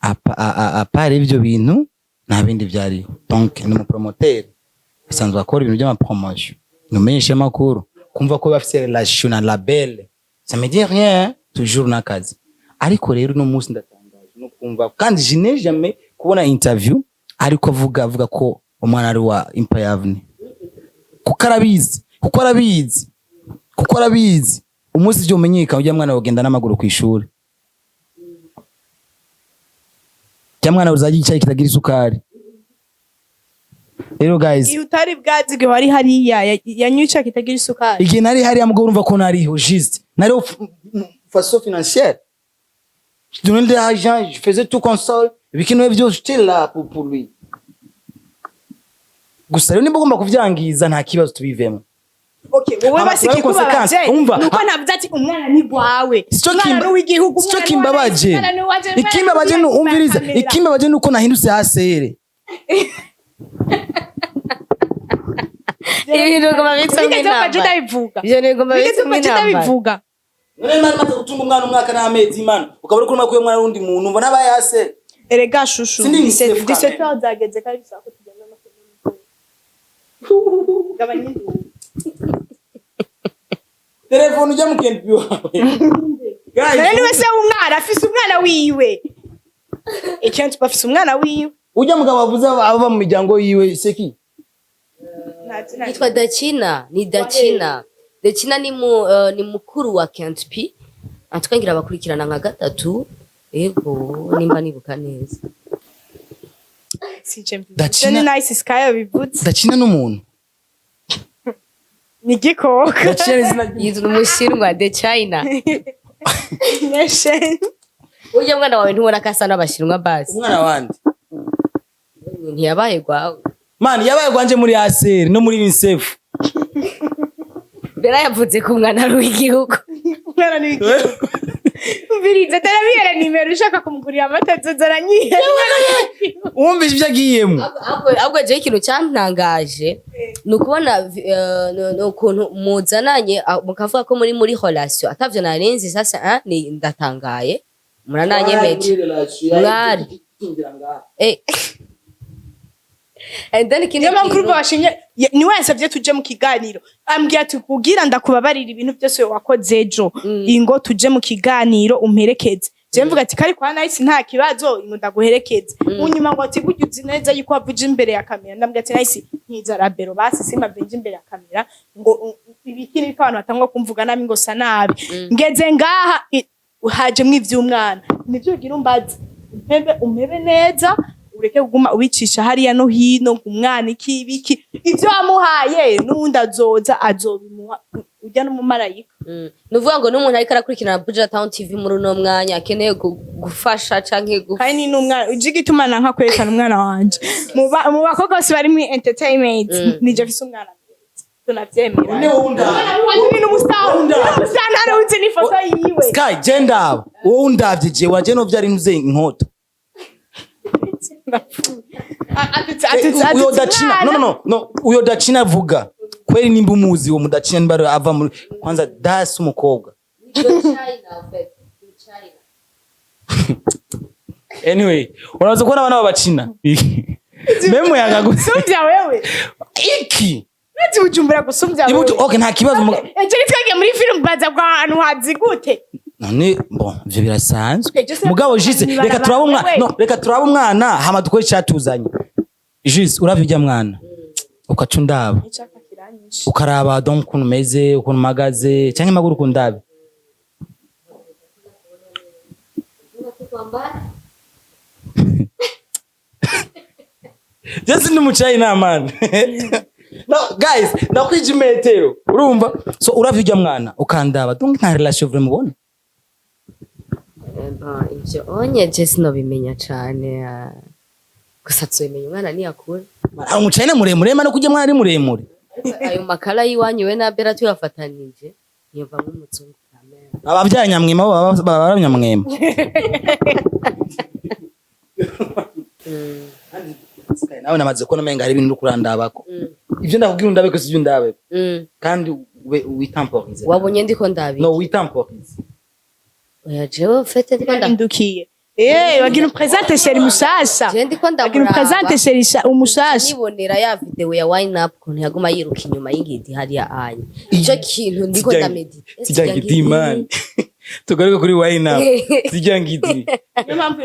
A: À part ivyo bintu, nta bindi vyariho. Donc ni umupromoteur asanzwe akora ibintu by'amapromotion, ni umumenyeshamakuru. Kumva ko bafise relation na label, ça me dit rien, toujours n'akazi. Ariko rero uno munsi ndatangaje no kumva, kandi je n'ai jamais kubona interview ariko avuga ko umwana ari wa Empire Avenue, kuko arabizi umunsi ivyo umenyekana, ujya mwana wogenda n'amaguru kw'ishuri, ujya mwana uzajya icyayi kitagira isukari. Rero guys,
B: Iyo utari bwazige wari hariya yanywa kitagira isukari.
A: Igihe nari hariya, mugabo urumva ko nariho juste, nariho façon financière, je donnais de l'argent, je faisais tout console, ibikenewe byose, j'étais là pour lui. Gusa rero nimba ugomba kuvyangiza, nta kibazo, tubivemo.
B: Okay, wowe
A: Hama
B: basi
A: turabe
B: ikikubabaje
A: conséquence. Umva,
B: nuko navuze ati umwana ni gwawe,
A: Sico
B: umwana
A: kimba
B: ni uw'igihugu,
A: sico
B: umwana ni
A: kimbabaje.
B: uwa Umwana ni uwanje, umwana ni
A: Ikimbabaje ni
B: uw'igihugu,
A: umviriza.
B: kamera.
A: Ikimbabaje ni uko nahindutse hasere.
C: Ibintu biguma bitsamo
B: Wigeze wumva je
C: intambara.
B: ndabivuga?
C: Ivyo bintu biguma
B: Wigeze
C: bitsamo
B: wumva je
C: intambara.
B: ndabivuga?
A: None mari maze gutunga umwana umwaka n'amezi, imana ukaba uri kuruma ko uyo mwana wundi muntu mbona abaye hasere.
B: Erega shushu,
A: Sindi ni safe.
B: 17 heures zageze kandi bisaba ko tugenda no gabanya induru.
A: Telefone ujya mu KNP wawe. Guys,
B: None niwe se w'umwana? Afise umwana wiwe, ikintu bafise umwana wiwe.
A: Ujya mugabo wavuze ava mu miryango yiwe seki.
C: Yitwa Dachina, ni Dachina. Dachina ni mu ni mukuru wa Kent P. Atwangira abakurikirana nka gatatu. Ego, nimba nibuka neza.
A: Dachina-
B: Ni Nice Sky yabivuze.
A: Dakina n'umuntu.
B: Ni igikoko.
A: Dakina ni izina ry'umuntu.
C: Yitwa umushinwa de China.
B: Nation.
C: Urya mwana wawe ntubona ko asa n'abashinwa basi?
A: Umwana wandi.
C: Ntiyabaye gwawe?
A: Man, yabaye gwanje muri ACR no muri UNICEF.
C: Bera yavuze ko umwana ari uw'igihugu.
B: Umwana ni w'igihugu. Umviriza, tarabihera nimero, ushaka kumugurira amata azoza aranyihera.
A: Wumvise ibyo agiyemo.
C: Ahubwo jewe ikintu cyantangaje ni ukubona ni ukuntu muzananye, mukavuga ko muri relation, atavyo narinzi. Sasa ni ndatangaye, murananyemeje mwari. And then ikindi
B: Niyo mpamvu
C: kintu
B: urumva washimye niwe yansabye tuje mu kiganiro, ambwira ati kugira ndakubabarira ibintu byose wakoze ejo, ingo tuje mu kiganiro umperekeze. Je mvuga ati kari kwa Nice, nta kibazo, ingo ndaguherekeze. Munyuma ngo ati burya uzi neza yuko wavuje imbere ya kamera. Ndambwira ati Nice, nkiza rabero basi simave nje imbere ya kamera ngo ibiki nibiko abantu batangwa kumvuga nabi ngo sa nabi. Ngeze ngaha hajemwo ivy'umwana, nivyo ugira umbaze, umpebe umpebe neza, ureke kuguma ubicisha hariya no hino ngo umwana iki ibiki. Ivyo wamuhaye n'uwundi azoza azobimuha, urya n'umumarayika.
C: Ni ukuvuga ngo n'umuntu ariko arakurikirana Buja Town TV muri uno mwanya akeneye gufasha canke
B: Kandi ni n'umwana uje igituma nanka kwerekana umwana wanje mu bakobwa bose bari muri entertainment, nije mfise umwana mwiza, tunavyemera.
A: None wowe undaba.
B: Umwana wanje ni n'umustar.
A: Undaba.
B: N'umustar, ntarawuzi n'ifoto yiwe.
A: Sky, je ndaba wowe undavye, je waje no vyari ntuze inkoto.
B: Atutse atutse
A: Uyo
B: atutse
A: Dachina, no no no no, uyo Dachina avuga kweli, nimba umuzi uwo mudachina, nimba ava muri kwanza dasi umukobwa.
C: China, en fait. China.
A: Anyway, unaweza kuona abana b'abachina memo yanga
B: Gusumvya wewe.
A: Iki
B: Urazi Bujumbura gusumvya
A: Ibuju
B: wewe.
A: Okay, nta kibazo
B: Ejo twagiye muri film baza kwa ahantu hazi gute?
A: None bon, ivyo birasanzwe.
B: Okay, just
A: Mugabo jise reka turabe umwana.
B: Wewe.
A: No, reka turabe umwana hama dukore icyatuzanye. Jise uravye ibya mwana ukaca undaba,
B: Icaka kiranyishe.
A: ukaraba donc ukuntu meze, ukuntu mpagaze canke maguru ukundabe. Jesi ndi muchina man. No guys, ndakwije imetero urumva. So uravye ujya mwana ukandaba, donc nta relation vraiment ubona.
C: Bon, ivyo onye je sinobimenya cane, gusa tuzobimenya umwana niyakura.
A: Hari umuchina muremure man, kujya mwana ari muremure.
C: Ayo makara y'iwanyu we na Bera tuyafatanije niyova nk'umuzungu kamere.
A: Abavyaye nyamwema bo baba baba nyamwema. Nawe namaze kubona umenga hari ibintu uri kurandabako. Ivyo ndakubwira undabeko sivyo undabeko. Kandi ube witamporize.
C: Wabonye ndiko ndabi?
A: No, witamporize.
C: Oya, jewe mfete ndiko nda
B: Ndukiye. Eh, bagira umpresente chéri mushasha.
C: Je ndiko
B: Bagira
C: ndamuraba.
B: umpresente chéri umushasha.
C: Nibonera ya video ya wine up ukuntu yaguma yiruka inyuma y'ingidi hariya anya, ico kintu ndiko ndamedita.
A: Sijya ngidi man, tugaruke kuri wine up, sijya ngidi.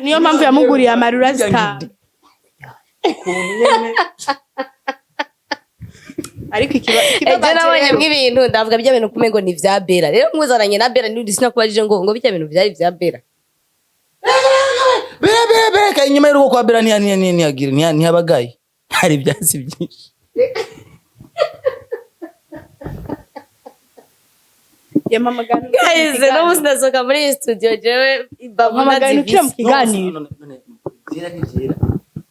B: Niyo mpamvu yamuguriye amarura star. Ariko
C: Ejo
B: ikibabaje
C: nabonye
B: rero
C: ibintu ndavuga bijya bintu kumengo ni vya Bera. Rero mwuzananye na Bera n'undi sinakubajije ngo bijya bintu vyari vya Bera.
A: Bera bera bera ka inyuma y'urugo kwa Bera ntiyagira ntihabagaye, hari ibyatsi byinshi.
B: Yampamagara.
C: Guys, no musi ndasohoka muri iyi studio jewe imbavu
B: Yampamagara nukira mu
C: ndazifise.
B: kiganiro.
A: None, none, vyera ni vyera.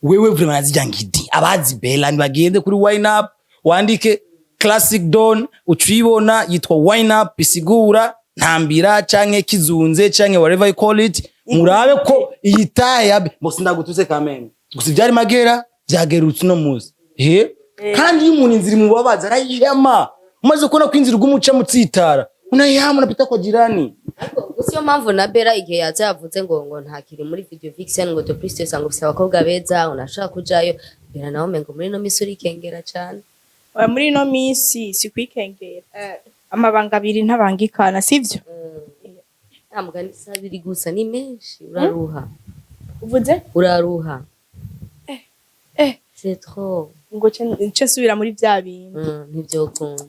A: Wewe vraiment nazijya ngidi abazi Bella nibagende kuri Wine Up, wandike Classic Don, ucibona yitwa Wine Up, bisigura ntambira canke kizunze canke whatever you call it. Murabe ko iyi taya bo sindagutuse kameme gusa ivyari magera vyagerutse uno musi he. Kandi iyo umuntu inzira imubabaza arayihema. Umaze kubona ko inzira igumuca mutsitara, unayihama, unapita kwa jirani.
C: Gusa iyo mpamvu na Bella igihe yaza yavuze ngo ntakiri muri Video Vixen, ngo de plus usanga ufise abakobwa beza, unashaka kujayo. Bella nawe umengo muri ino misi urikengera cane.
B: Oya, muri ino minsi si kwikengera, amabanga abiri ntabangikana, sivyo?
C: Nta mugani, si abiri gusa, ni menshi, uraruha.
B: Uvuze?
C: Uraruha.
B: Eh.
C: C'est trop.
B: Ngo nce nsubira muri vya bintu.
C: Ntivyokunda.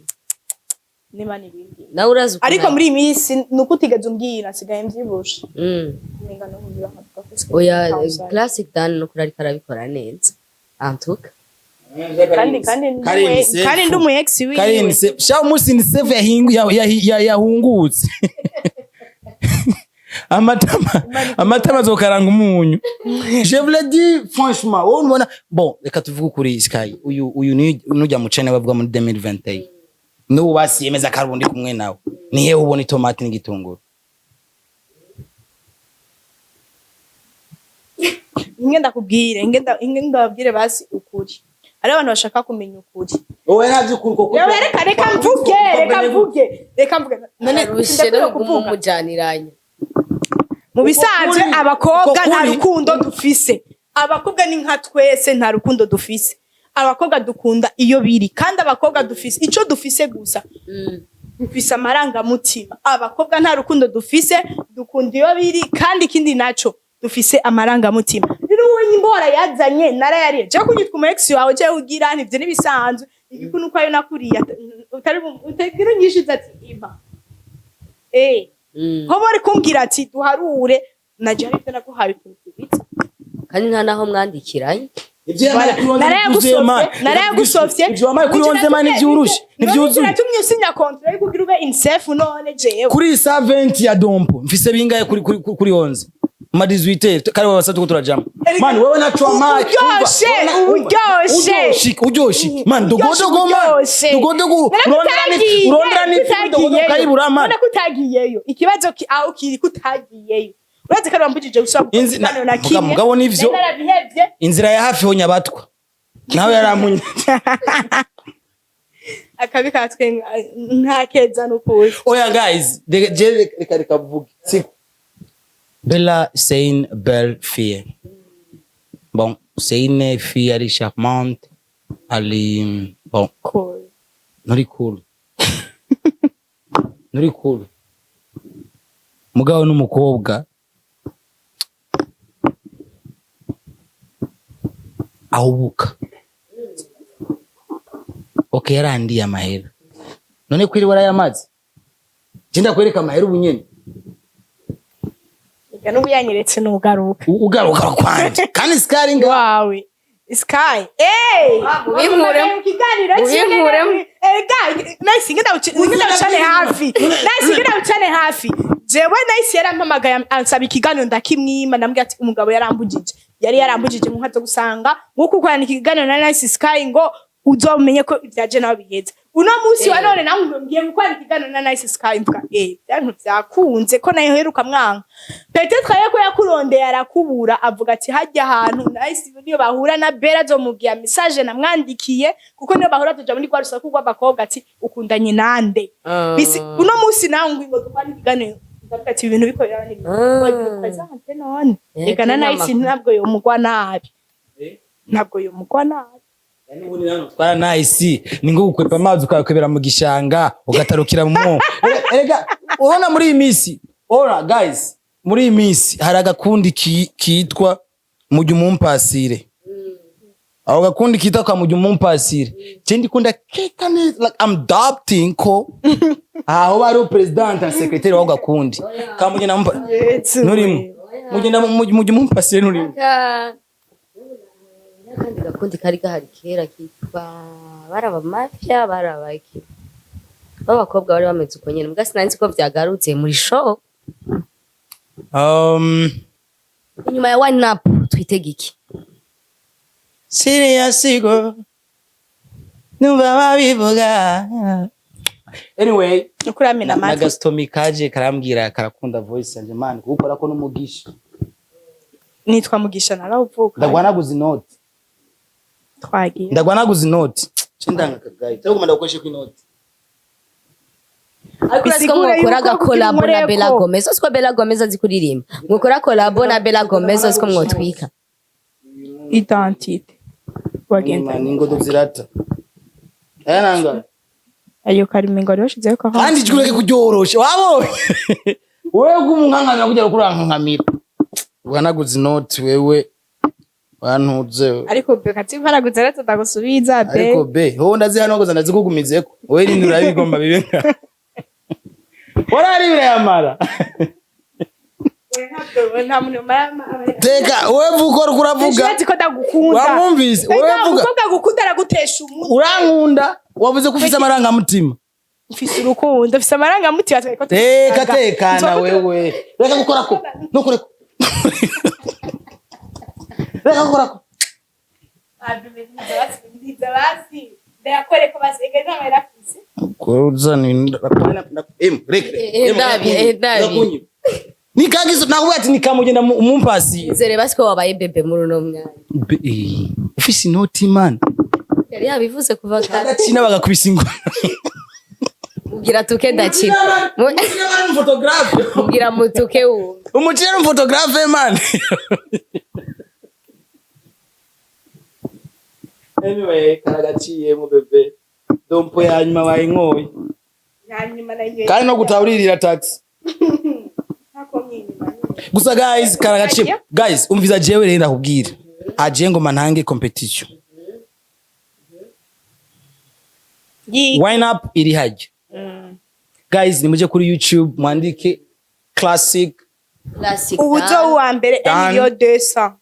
B: Niba n'ibindi.
C: Nawe urazi ukuntu.
B: Ariko muri iyi minsi nuko utigeze umbwira, nsigaye mvyibushe. Umenga no nkumva nkavuga ko nsigaye
C: Oya.
B: mvyibushe.
C: Classic Dan nukuri ariko arabikora neza antuka.
B: Kandi
A: Karini Sefu.
B: kandi ndi umu ex wiwe.
A: Karini se sha umunsi ni sefu yahungutse amatama azokaranga umunyu. Je vous le dis franchement, wowe ubona bon, reka tuvuge ukuri. Sky uyu ni nujya mucene bavuga muri 2021 n'ubu basiyemeza karundi kumwe nawe, nihe ubona itomati n'igitunguru?
B: Inge ndakubwire, inge ndababwire basi ukuri. Hariho abantu bashaka kumenya ukuri.
A: Wowe ntabyo ukuri kuko
B: Rero reka mvuge, reka mvuge none.
C: Arushe
B: Sindakwiye
C: no kuguma
B: kuvuga.
C: umujaniranya.
B: Mu bisanzwe
A: Ukuri.
B: abakobwa nta
A: Ukuri.
B: rukundo dufise. Abakobwa ni nka twese, nta rukundo dufise. Abakobwa dukunda iyo biri, kandi abakobwa dufise ico dufise gusa, dufise amarangamutima. Abakobwa nta rukundo dufise, dukunda iyo biri, kandi ikindi naco dufise amarangamutima. Rero wowe imbora yazanye narayariye, je kunyitwa umu ex wawe, je ugira ntivyo nibisanzwe. Igikunu uko ayo nakuriye utari utagira unyishuza ati impa nko bari kumbwira ati duharure naje hari ivyo naguhaye ukuntu tubitsa.
C: Kandi nta naho mwandikiranye.
A: Ivyo yamaye kuri onze ntibyuzuye, man.
B: Narayagusovye.
A: Ivyo wamaye kuri onze, man, ntivyurushe, ntivyuzuye.
B: Natumye usinya contrat yo kugira ube insafe none jewe.
A: Kuri 120 ya dompo mfise bingahe kuri 11 ma 18 kare babasatu ko turajama, man? Wewe naco wampaye.
B: Uburyoshe, uburyoshe.
A: Uryoshe, uryoshe, man, dogodogo, man, dogodogo. Urondera ni dogodogo kayibura, man.
B: None kutagiyeyo, ikibazo aho kiri kutagiyeyo, urazi ko wambujije gusaba ikiganiro na kimwe.
A: Mugabo nivyo.
B: Nari narabihevye.
A: Inzira ya hafi ho nyabatwa nawe yarampunye.
B: Akabi katwe nta keza n'ukuri.
A: Oya guys, je reka vuge siko. Bella, c'est une belle fille. Bon, c'est une fille, elle est charmante, elle est bon.
B: Cool.
A: Nturi cool, nturi cool, mugabo n'umukobwa ahubuka. Okay, yarandiye amahera, none kwiri warayamaze, je ndakwereka amahera ubu nyene.
B: Ega n'ubu yanyeretse nugaruka.
A: Ugaruka kwanje kandi sikari nga
B: Wawe Sky, eh.
C: Mubinkuremo.
B: Mu kiganiro kimwe.
C: Mubinkuremo.
B: Ega Nice, ngenda ucane hafi. Nice, ngenda ucane hafi. Jewe Nice yarampamagaye ansaba ikiganiro, ndakimwima. Ndambwira ati umugabo yarambujije, yari yarambujije mu nkazo gusanga nkuko ukorana ikiganiro na Nice Sky ngo uzomenye ko ibyaje nawe biheze uno munsi wa none. Nawe ngiye gukorana ikiganiro na Nice Sky, mvuga byantu byakunze ko nayo heruka mwanka. Peut-être ko yakurondeye arakubura, avuga ati hajya ahantu Nice niyo bahura na Bella azomubwira message namwandikiye, kuko niyo bahura tuja muri rwa rusaku rw'abakobwa ati ukundanye nande. Bisi uno munsi nawe ngo dukorane ikiganiro, ndavuga ati ibintu biko biraba ni présente none. Reka na Nice ntabwo yomugwa nabi, ntabwo yomugwa nabi.
A: Twara Nice ni ngo gukwepa amazi ukayakwebera mu gishanga ugatarukira mu mwobo. Erega urabona muri iyi minsi, ora guys, muri iyi minsi hari agakundi kitwa mujya umumpasire. Ako gakundi kitwa ka mujya umumpasire, je ndikunda keka neza, like I'm doubting ko aho bari president na secretary wako gakundi ka mujya na mumpa nurimo mujya mujya umumpasire nurimo.
C: N'akandi gakundi kari gahari kera kitwa baraba mafia barabaki b'abakobwa bari bameze uko nyene, mbwa sinari nzi ko vyagarutse muri show. Inyuma ya One Up twitega iki?
A: Serious girl, numva babivuga. Anyway,
B: Ukuramena
A: na
B: amatwi.
A: Gaston kaje karambwira karakunda voice yanje, man, kuwukora ko n'umugisha.
B: Nitwa Mugisha, narawuvuka.
A: Ndagwa naguze inoti.
B: Twagiye.
A: Ndagwa naguze inoti, cindanga kagayi cyangwa kumanda gukoresha ku inoti.
C: Ariko urazi ko
B: Bisigura
C: mwokora
B: yuko
C: agakolabo na
B: kugira
C: Bella
B: unkoreko.
C: Gomez, uzi ko Bella Gomez azi kuririmba? Mwokora collabo na Bella Gomez, uzi ko mwotwika?
B: Identité wagenda.
A: Man, ingodo zirata aya nanga.
B: Ayo karimengo wari washizeho ko
A: Kandi ijwi ureke kuryorosha, wabonye wewe gumunkankamira kugira ngo urankankamira wanaguze inoti wewe wantuze.
B: Ariko be katsimparagutse rero ndagusubiza be.
A: Ariko be ho ndazi hano ngo ndazikugumizeko, wewe rindi urabigomba bibe nka warari birayamara.
B: Nta muntu mama.
A: Teka wewe, vuga uko uravuga.
B: Ndazi ko ndagukunda.
A: Wamwumvise wewe?
B: Ega,
A: vuga.
B: Umukobwa agukunda aragutesha umutwe.
A: Urankunda, wavuze ko ufise amarangamutima.
B: Mfise urukundo, mfise amarangamutima, twariko
A: Teka.
B: turavuga.
A: Tekana. Wewe reka gukorako, ntukoreko, reka gukorako.
B: Nziza basi, ndayakoreko basi, ega nta mahera afise.
C: Ndabi, ndabi.
A: Nikagizo nakubwira ati nikamugenda umumpasi.
C: Nzere basi ko wabaye bébé muri uno mwanya.
A: Ufise inoti, man.
C: Yari yabivuze kuva kare.
A: Agakina bagakubisa ingoma.
C: Mubwira tuke ndakina.
A: Umufotographe.
C: Mubwira mutuke wumve.
A: Umukire n'umufotographe, man. Anyway, karagaciyemo bébé, dompo ya nyuma bayinkoye.
B: Hanyuma nayo.
A: Kandi no gutawuririra taxi.
B: Ntakomye inyuma nyine.
A: Gusa guys, karagaciye. Guys, umviza, jewe rero ndakubwira aje ngoma ntange competition. Wine up iri hajya. Guys, nimuje kuri YouTube mwandike Classic
C: Classic.
B: Ubuzo wa mbere.
A: Dan.
B: 1 million 200.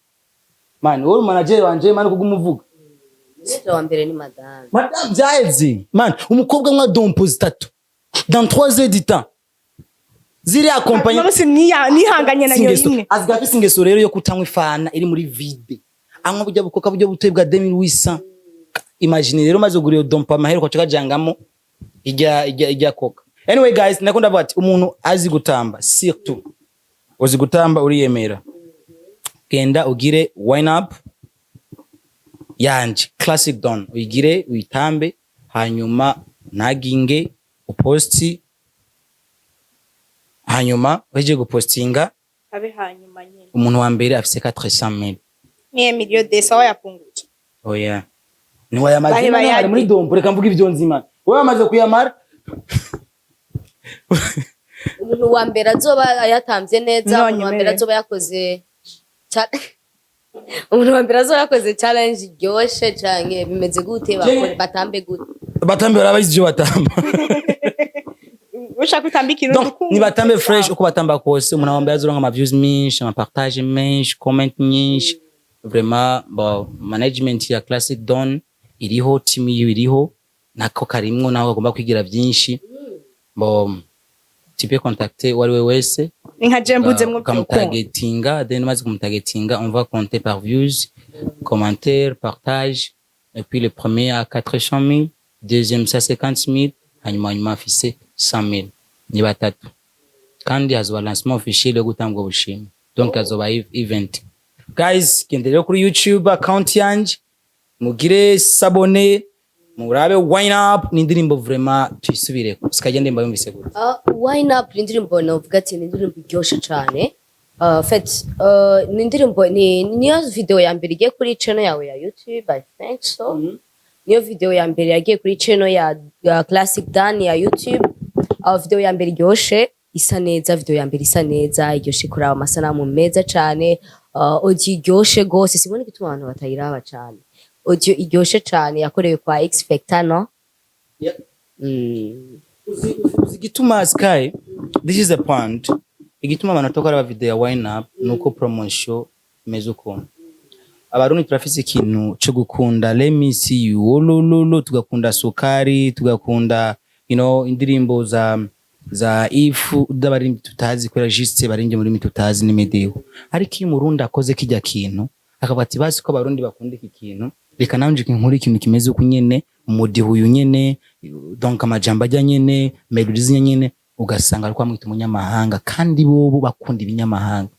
A: Man, wowe manager wanje, man, kugumuvuga.
C: Manager wa mbere ni madame.
A: Madame byaheze, man. Umukobwa mwa dompo zitatu dans 3 heures du temps ziri accompagné.
B: Uno musi nihanganye na nyo imwe.
A: Asigaye afise ingeso rero yo kutanywa ifana iri muri vide, anywa burya bukoka burya butoyi bwa 2800. Imagine rero umaze kugura iyo dompo, amahera ukaca ukajangamo ijya ijya ijya koka. Anyway guys, nako ndavuga ati umuntu azi gutamba, surtout uzi gutamba uriyemera, genda ugire wine up yanje Classic Don, uyigire uyitambe, hanyuma ntaginge uposti, hanyuma uhejeje gupostinga.
B: Abe hanyuma nyine.
A: Umuntu wa mbere afise 400,000.
B: Ni 1 million 200 wayapunguje.
A: Oya, ntiwayamaze.
B: Bahe.
A: Imana
B: Bayage.
A: ari muri dompo, reka mvuge ivyo nzima, wowe wamaze kuyamara.
C: Umuntu wa mbere azoba yatamvye neza,
B: None
C: umuntu wa mbere
B: mere.
C: azoba yakoze umuntu wa mbere azoba yakoze challenge iryoshe canke bimeze gute, bakore batambe gute?
A: Batambe, barabazi ivyo batamba.
B: Ushaka utamba ikintu.
A: Donc nibatambe fresh uko batamba kose, umuntu wa mbere azoronka ama views menshi, ama partage menshi, comment nyinshi. Vraiment, bon, management ya Classic Don iriho, team yiwe iriho, nako karimwo naho bagomba kwigira byinshi. Bon, tu peux contacter uwo ari we wese.
B: Ni nka je mbuze mwo by'urukundo.
A: Ukamutagetinga, then umaze kumutagetinga, on va compter par views, commentaire, partage, et puis le premier à 400 000, deuxième 150 000, hanyuma afise 100 000. Ni batatu, kandi hazoba lancement officiel yo gutanga ubwo bushimwe, donc hazoba event. Guys, genda rero kuri YouTube account yanje, mugire s'abonner, murabe Wine Up. Ni indirimbo vraiment tuyisubireko, sikajya ndemba yumvise gute?
C: Wine Up ni indirimbo novuga ati ni indirimbo iryoshe cane. Fait, ni indirimbo ni niyo video ya mbere igiye kuri channel yawe ya YouTube, I think so. Niyo video ya mbere yagiye kuri channel ya Classic Dan ya YouTube. Video ya mbere iryoshe, isa neza, video ya mbere isa neza, iryoshe kuraba, amasanamu meza cane, audio iryoshe gose, sibona igituma abantu batayiraba cane. Audio iryoshe cane yakorewe kwa X Factor, no?
A: Yeah.
C: Mm.
A: Uzi igituma, Sky, this is the point, igituma abantu batokora ba video ya Wine Up nuko promotion imeze ukuntu. Abarundi turafise ikintu co gukunda "let me see you olololo", tugakunda sukari, tugakunda indirimbo za ifu z'abaririmbyi tutazi, kubera juste baririmbye mu rurimi tutazi n'imidiho. Ariko iyo umurundi akoze kijya kintu akavuga ati basi ko abarundi bakunda iki kintu. Reka nanje nkore ikintu kimeze uku nyene, umudiho uyu nyene, donc amajambo ajya nyene, melodies nyene, ugasanga ariko amwita umunyamahanga kandi bobo bakunda ibinyamahanga.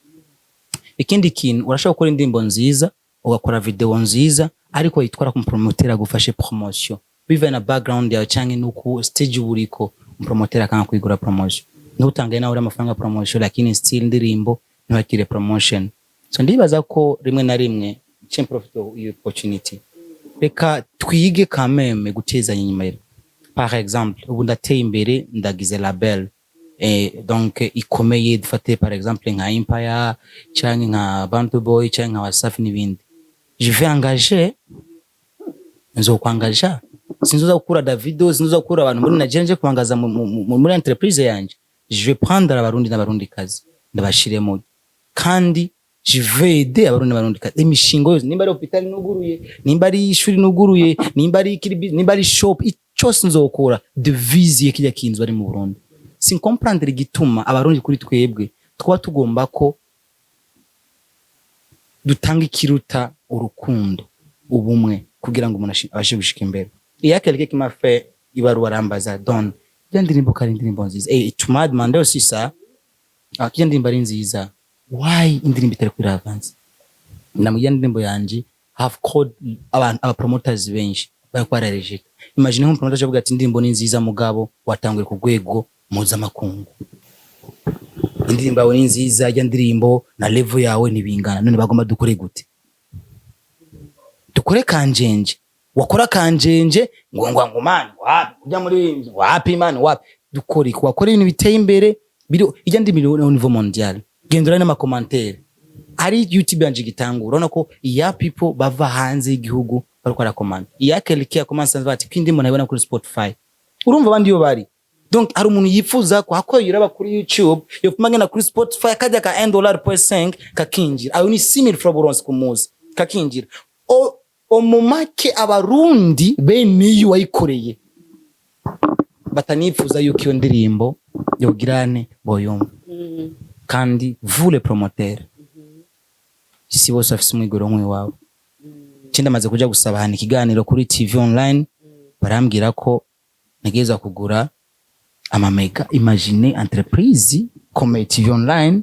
A: Ikindi kintu, urashobora gukora indirimbo nziza, ugakora video nziza, ariko yitwara ku promoter agufashe promotion, bivaye na background yawe canke nuko stage uriko, umupromoter akanga kwigura promotion, ntutange nawe uri amafaranga promotion, lakini still indirimbo ntibakire promotion. So ndibaza ko rimwe na rimwe ce profite iyo opportunity, reka twige kameme gutezanya inyuma. Par exemple, ubu ndateye imbere, ndagize label, donc ikomeye, dufate par exemple nka Empire canke nka Bantu Boy canke nka Wasafi n'ibindi. Je vais engager, nzokwangaja, sinzoza gukura Davido, sinzoza gukura abantu muri Nigeria nje kubangaza muri entreprise yanje. Je vais prendre Abarundi n'Abarundi kazi, ndabashiremo, kandi je vais aider Abarundi n'Abarundi kazi imishingo yose, nimba ari hôpital nuguruye, nimba ari ishuri nuguruye, nimba ari ikiri, nimba ari shop, cyose nzokora devise ye kijya kinzu ari mu Burundi. Sincomprendre igituma Abarundi kuri twebwe twaba tugomba ko dutanga ikiruta urukundo, ubumwe, kugira ngo umuntu abashe gushika imbere. Il y a quelqu'un qui m'a fait ibaruwa, arambaza: "Don, iyo ndirimbo kari indirimbo nziza." Tu m'as demandé aussi ça. Ah, iyo ndirimbo ari nziza, why indirimbo itari kuri avance? Namubwiye indirimbo yanje have called abantu, aba promoters benshi bariko bararejeta. Imagine nk'umu promoter avuga ati: "Indirimbo ni nziza, mugabo watanguye ku rwego mpuzamakungu, indirimbo yawe ni nziza, ijya ndirimbo na level yawe ntibingana. None bagomba dukore gute? Dukore kanjenje?" Wakora kanjenje ngo man, wapi ujya muri wapi man, wapi dukore iki? Wakora ibintu biteye imbere biri ijya ndirimbo au niveau mondial. Gendera n'ama commentaire ari YouTube yanje igitangura, urabona ko iya people bava hanze y'igihugu bariko barakomanda. Iya quelqu'un commence bati ko indirimbo nayibona kuri Spotify, urumva abandi iyo bari. Donc hari umuntu yifuza ko hako yiraba kuri YouTube, yopfuma agenda kuri Spotify, kajya ka 1.5 dollar kakinjira, ayo ni 6000 francs buronse ku munsi kakinjira. O omumake Abarundi bene iyo wayikoreye batanifuza yuko iyo ndirimbo yogirane boyumva. Kandi vous les promoteurs, si bose bafise umwigoro nk'uwawe. Ikindi, amaze kuja gusaba ahantu ikiganiro kuri TV online, barambwira ko ntegerezwa kugura amamega. Imagine entreprise comme TV online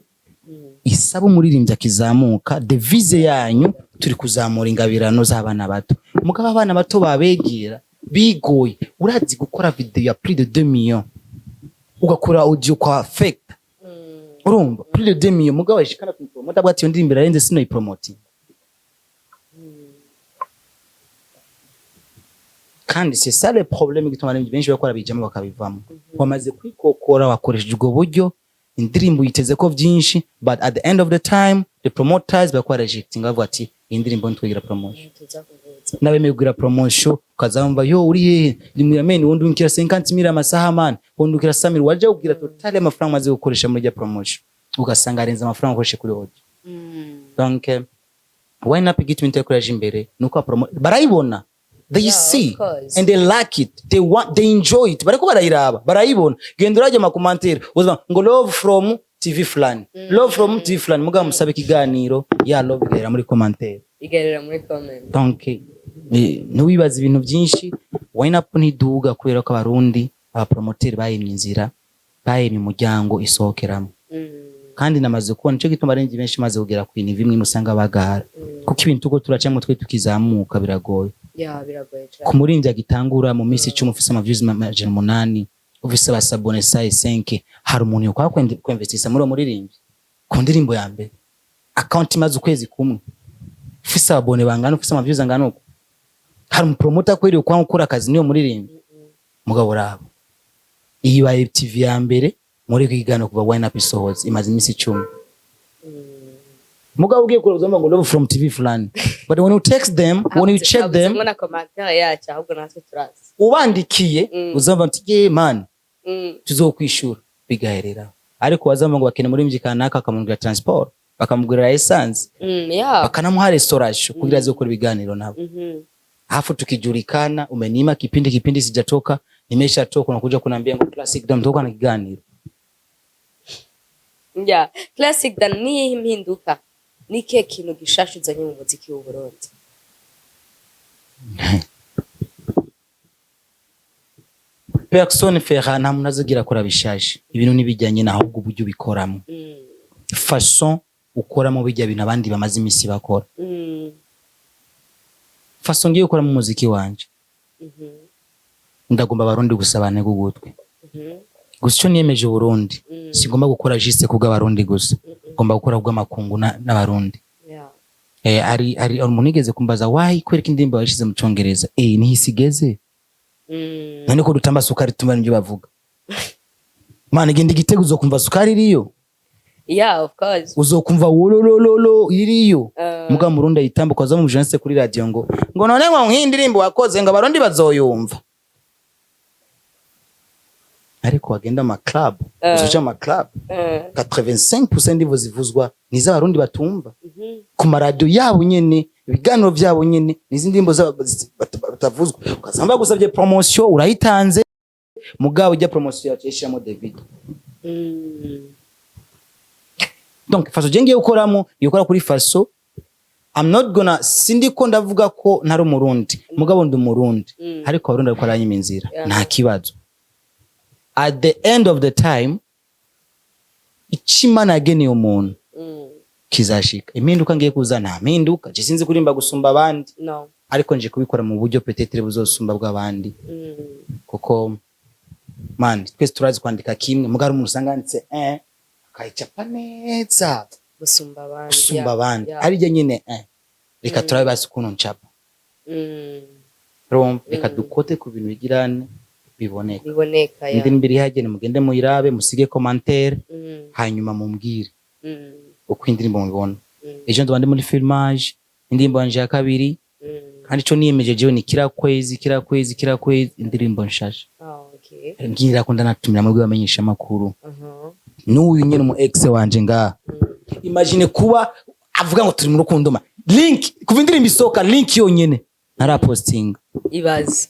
A: isaba umuririmbyi akizamuka: "Devise yanyu, turi kuzamura ingabirano z'abana bato." Mugabo abana bato babegera bigoye. Urazi gukora video ya plus de 2 millions, ugakora audio kwa fake, urumva, plus de 2 millions, mugabo ashikana ku promoter bwati iyo ndirimbo irarenze, sinoyipromoting. Kandi c'est ça le problème gituma abaririmbyi benshi bakora bijamo bakabivamo. Wamaze kwikokora, wakoresheje ubwo buryo, indirimbo yiteze ko byinshi, but at the end of the time the promoters bakora rejecting, bavuga ati: "Iyi ndirimbo ntitwigira promotion." N'abemeye kugira promotion, ukazamva: "Yo, uri hehe?" "Ndi muri." "Wundi unkira 50 mille amasaha man, wundi ukira 100 mille." Waje kugira total y'amafaranga umaze gukoresha muri rya promotion, ugasanga arenze amafaranga ukoreshe kuri audio. Donc why not? Igituma inteko imbere nuko promo barayibona, they
C: Yeah,
A: see
C: of course.
A: and they like it, they want, they enjoy it, bariko barayiraba, barayibona. Genda urajya ama commentaire, uzima ngo "love from TV fulani, love from TV fulani", mugabo musabe ikiganiro, ya love igahera muri commentaire.
C: Igarira muri comment.
A: Donc ntiwibaze ibintu byinshi. Wine up ntiduga kubera ko Abarundi, abapromoteri bayimye inzira, bayimye umuryango isohokeramo. Kandi namaze kubona nico gituma abarenzi benshi maze kugera ku niveau imwe usanga bagara, kuko ibintu tuko turacamo twe tukizamuka biragoye.
C: Ya, biragoye cyane.
A: Ku muririmbyi agitangura, mu minsi 10 ufise ama views 800, ufise abasabone saye 5, hari umuntu yokwaka kwinvestisa muri uwo muririmbyi ku ndirimbo ya mbere, account imaze ukwezi kumwe, ufise ababone bangana, ufise ama views angana uko? Hari umupromota kweri ukwanga gukora akazi niyo muririmbyi? Mugabo rabo iyi baye TV ya mbere muri kwigana kuva Wine Up isohotse, imaze iminsi 10. Mugabo ugiye kureba uzumva ngo "love from TV fulani", but when you text them, when you check them,
C: na commentaire yacu, ahubwo natwe turazi.
A: Ubandikiye, uzumva ati: "Ye man, tuzokwishura", bigaherera. Ariko wazamba ngo bakene muri kanaka, bakamugurira transport, bakamugurira essence, bakanamuha restauration kugira aze gukora ibiganiro nabo. Afu tukijulikana, umenima kipindi, kipindi sijatoka, nimeshatoka, unakuja kuniambia ngo Classic Dam toka na kiganiro.
C: Yeah. Classic Dan, niyihe impinduka, ni ikihe kintu gishasha uzanye mu muziki w'u Burundi?
A: Personne fera, nta muntu azogira akora bishaje. Ibintu ntibijyanye na, ahubwo uburyo ubikoramo, façon ukoramo bijya bintu abandi bamaze iminsi bakora. Façon ngiye gukoramo umuziki wanje, ndagomba Abarundi gusa bantege ugutwi. Gusa icyo niyemeje Burundi, sigomba gukora juste kubw'Abarundi gusa, ngomba gukora kubw'amakungu n'Abarundi. Ari umuntu yigeze kumbaza why kwereka indirimbo yashize mu Congereza, niho isi igeze. None ko dutamba sukari, tumva nibyo bavuga. Mana, genda igitego uzokumva sukari iriyo.
C: Yeah, of course.
A: Uzokumva wololololo iriyo. Muga Murundi ayitambuka aza mu journaliste kuri radio ngo none ngo nk'iyi ndirimbo wakoze ngo Abarundi bazoyumva, ariko wagenda ama club, uzoja ama club, 85% ndivo zivuzwa ni iz'Abarundi batumva. Ku maradiyo yabo nyene, ibiganiro vyabo nyene, n'izindi ndirimbo batavuzwa. Ugasanga bagusabye promotion, urayitanze, mugabo ijya promotion yacu yashiramo David. Donc façon je ngiye gukoramo, ngiye gukora kuri façon I'm not gonna, sindiko ndavuga ko ntari Umurundi, mugabo ndi Umurundi. Ariko Abarundi ariko aranyima inzira. Nta kibazo, at the end of the time icyo Imana yageneye umuntu kizashika. Impinduka ngiye kuza, nta mpinduka, je sinzi kurimba gusumba abandi.
C: No.
A: Ariko nje kubikora mu buryo peut-être buzosumba bw'abandi. Kuko man, twese turazi kwandika kimwe, mugabo umuntu usanga yanditse akayicapa neza
C: gusumba abandi.
A: Gusumba abandi. Arijya nyine reka turabe basi ukuntu ncapa. Urumva, reka dukote ku bintu bigirane biboneka.
C: Biboneka ya.
A: Indirimbo iri hagene, mugende muyirabe, musige commentaire. Hanyuma mumbwire uko indirimbo mubibona. Ejo nzoba ndi muri filmage indirimbo yanje ya kabiri. Kandi ico niyemeje jewe ni kila kwezi, kila kwezi, kila kwezi indirimbo nshasha.
C: Ah, okay.
A: Ngira ko ndanatumira mwebwe bamenyesha amakuru. N'uyu nyene umu ex wanje ngaha. Imagine kuba avuga ngo turi mu rukundo, ma link kuva indirimbo isohoka, link yonyene ntarapostinga.
C: Ibaze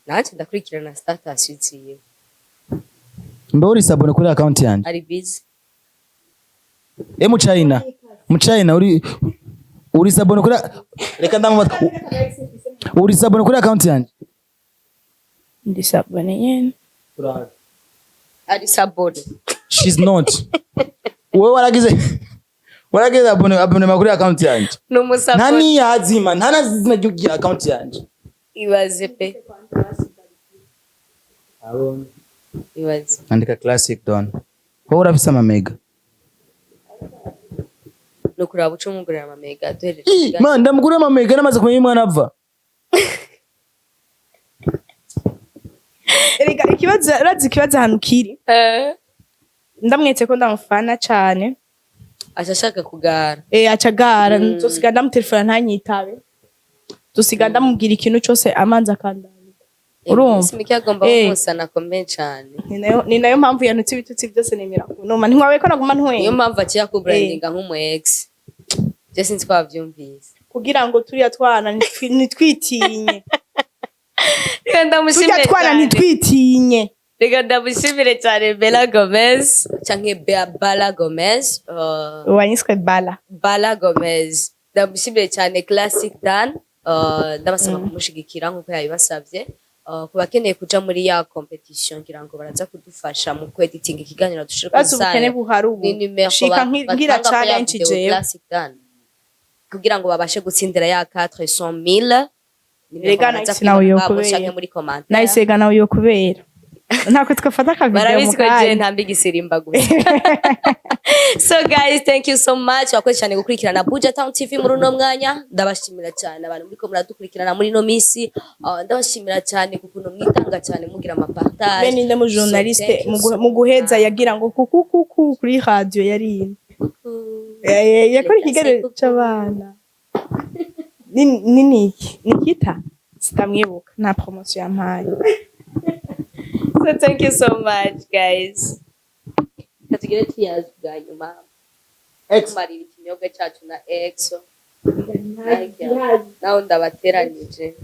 C: nanje ndakurikirana status ziwe.
A: Mbe uri s'abonner kuri account yanje?
C: Ari busy.
A: E mu China, mu China uri s'abonner kuri, reka ndamubaza, uri s'abonner kuri account yanje?
B: Ndi s'abonné nyene.
C: Ari s'abonné.
A: She's not. Wowe waragize abonnement kuri account yanje? Nta
C: N'umusabone.
A: Niyazima, nta nazina ry'ugira account yanje.
C: Ibaze pe, ibaze.
A: Andika Classic Don, wowe urafise amamega.
C: Ni ukuraba uca umugurira amamega duhereje
A: Ih,
C: ikiganiro.
A: Man, ndamugurira amamega namaze kumenya umwana ava.
B: Erega ikibazo, urazi ikibazo ahantu kiri? Ndamwetse ko ndamufana cane.
C: Aca ashaka kugara.
B: Acagara, nzosiga ndamutelefona ntanyitabe, nzosiga ndamubwira ikintu cose amanza akandamira, urumva?
C: Iminsi mike agomba kumusana akomeye cane.
B: Ni nayo mpamvu yantutse ibitutsi byose, nemera kunuma, ntiwabaye ko naguma
C: Niyo
B: ntwenga.
C: mpamvu aciye kubrandinga nk'umu ex, je sinzi ko wavyumvise.
B: Kugira ngo turiya twana ntitwitinye.
C: Reka
B: Turiya
C: ndamushimire
B: twana
C: cyane.
B: ntitwitinye.
C: Reka ndamushimire cyane Bella Gomez canke Bala Gomez,
B: wanyiswe Bala.
C: Bala Gomez, ndamushimire cyane. Classic Dan, ndabasaba kumushigikira nkuko yabibasabye. Ku bakeneye kuja muri ya competition, ngira ngo baraza kudufasha mu kweditinga ikiganiro dushire
B: Bazi ubukene buhari ubu.
C: Ni nimero
B: Shika ngira
C: batanga ko ya
B: challenge
C: video
B: jewe.
C: Classic Dan, kugira ngo babashe gutsindira ya 400,000. Nimero
B: Rega
C: baraza
B: nahise nawe
C: kwiga
B: yo
C: ngabo
B: kubera.
C: canke muri commentaire.
B: Nahise nawe yo kubera ntako twafata akavideo
C: Barabizi
B: mu
C: ko je
B: kanya.
C: ntamba igisirimba gusa. So guys, thank you so much, wakoze cyane gukurikirana Buja Town TV muri uno mwanya. Ndabashimira cyane abantu muriko muradukurikirana muri ino minsi. Ndabashimira cyane ku kuntu mwitanga cyane mugira ama partage.
B: Be ninde mu journaliste
C: So, thank you so
B: mu guheza
C: much.
B: yagira ngo kuku kuku kuri radio yari yakora ikiganiro c'abana ni niki Nikita, sitamwibuka, nta promotion yampaye.
C: So thank you so much guys, katugire cheers bwa nyuma.
A: Ex.
C: Tumarira ikinyobwa cyacu na exo nawe ndabateranije.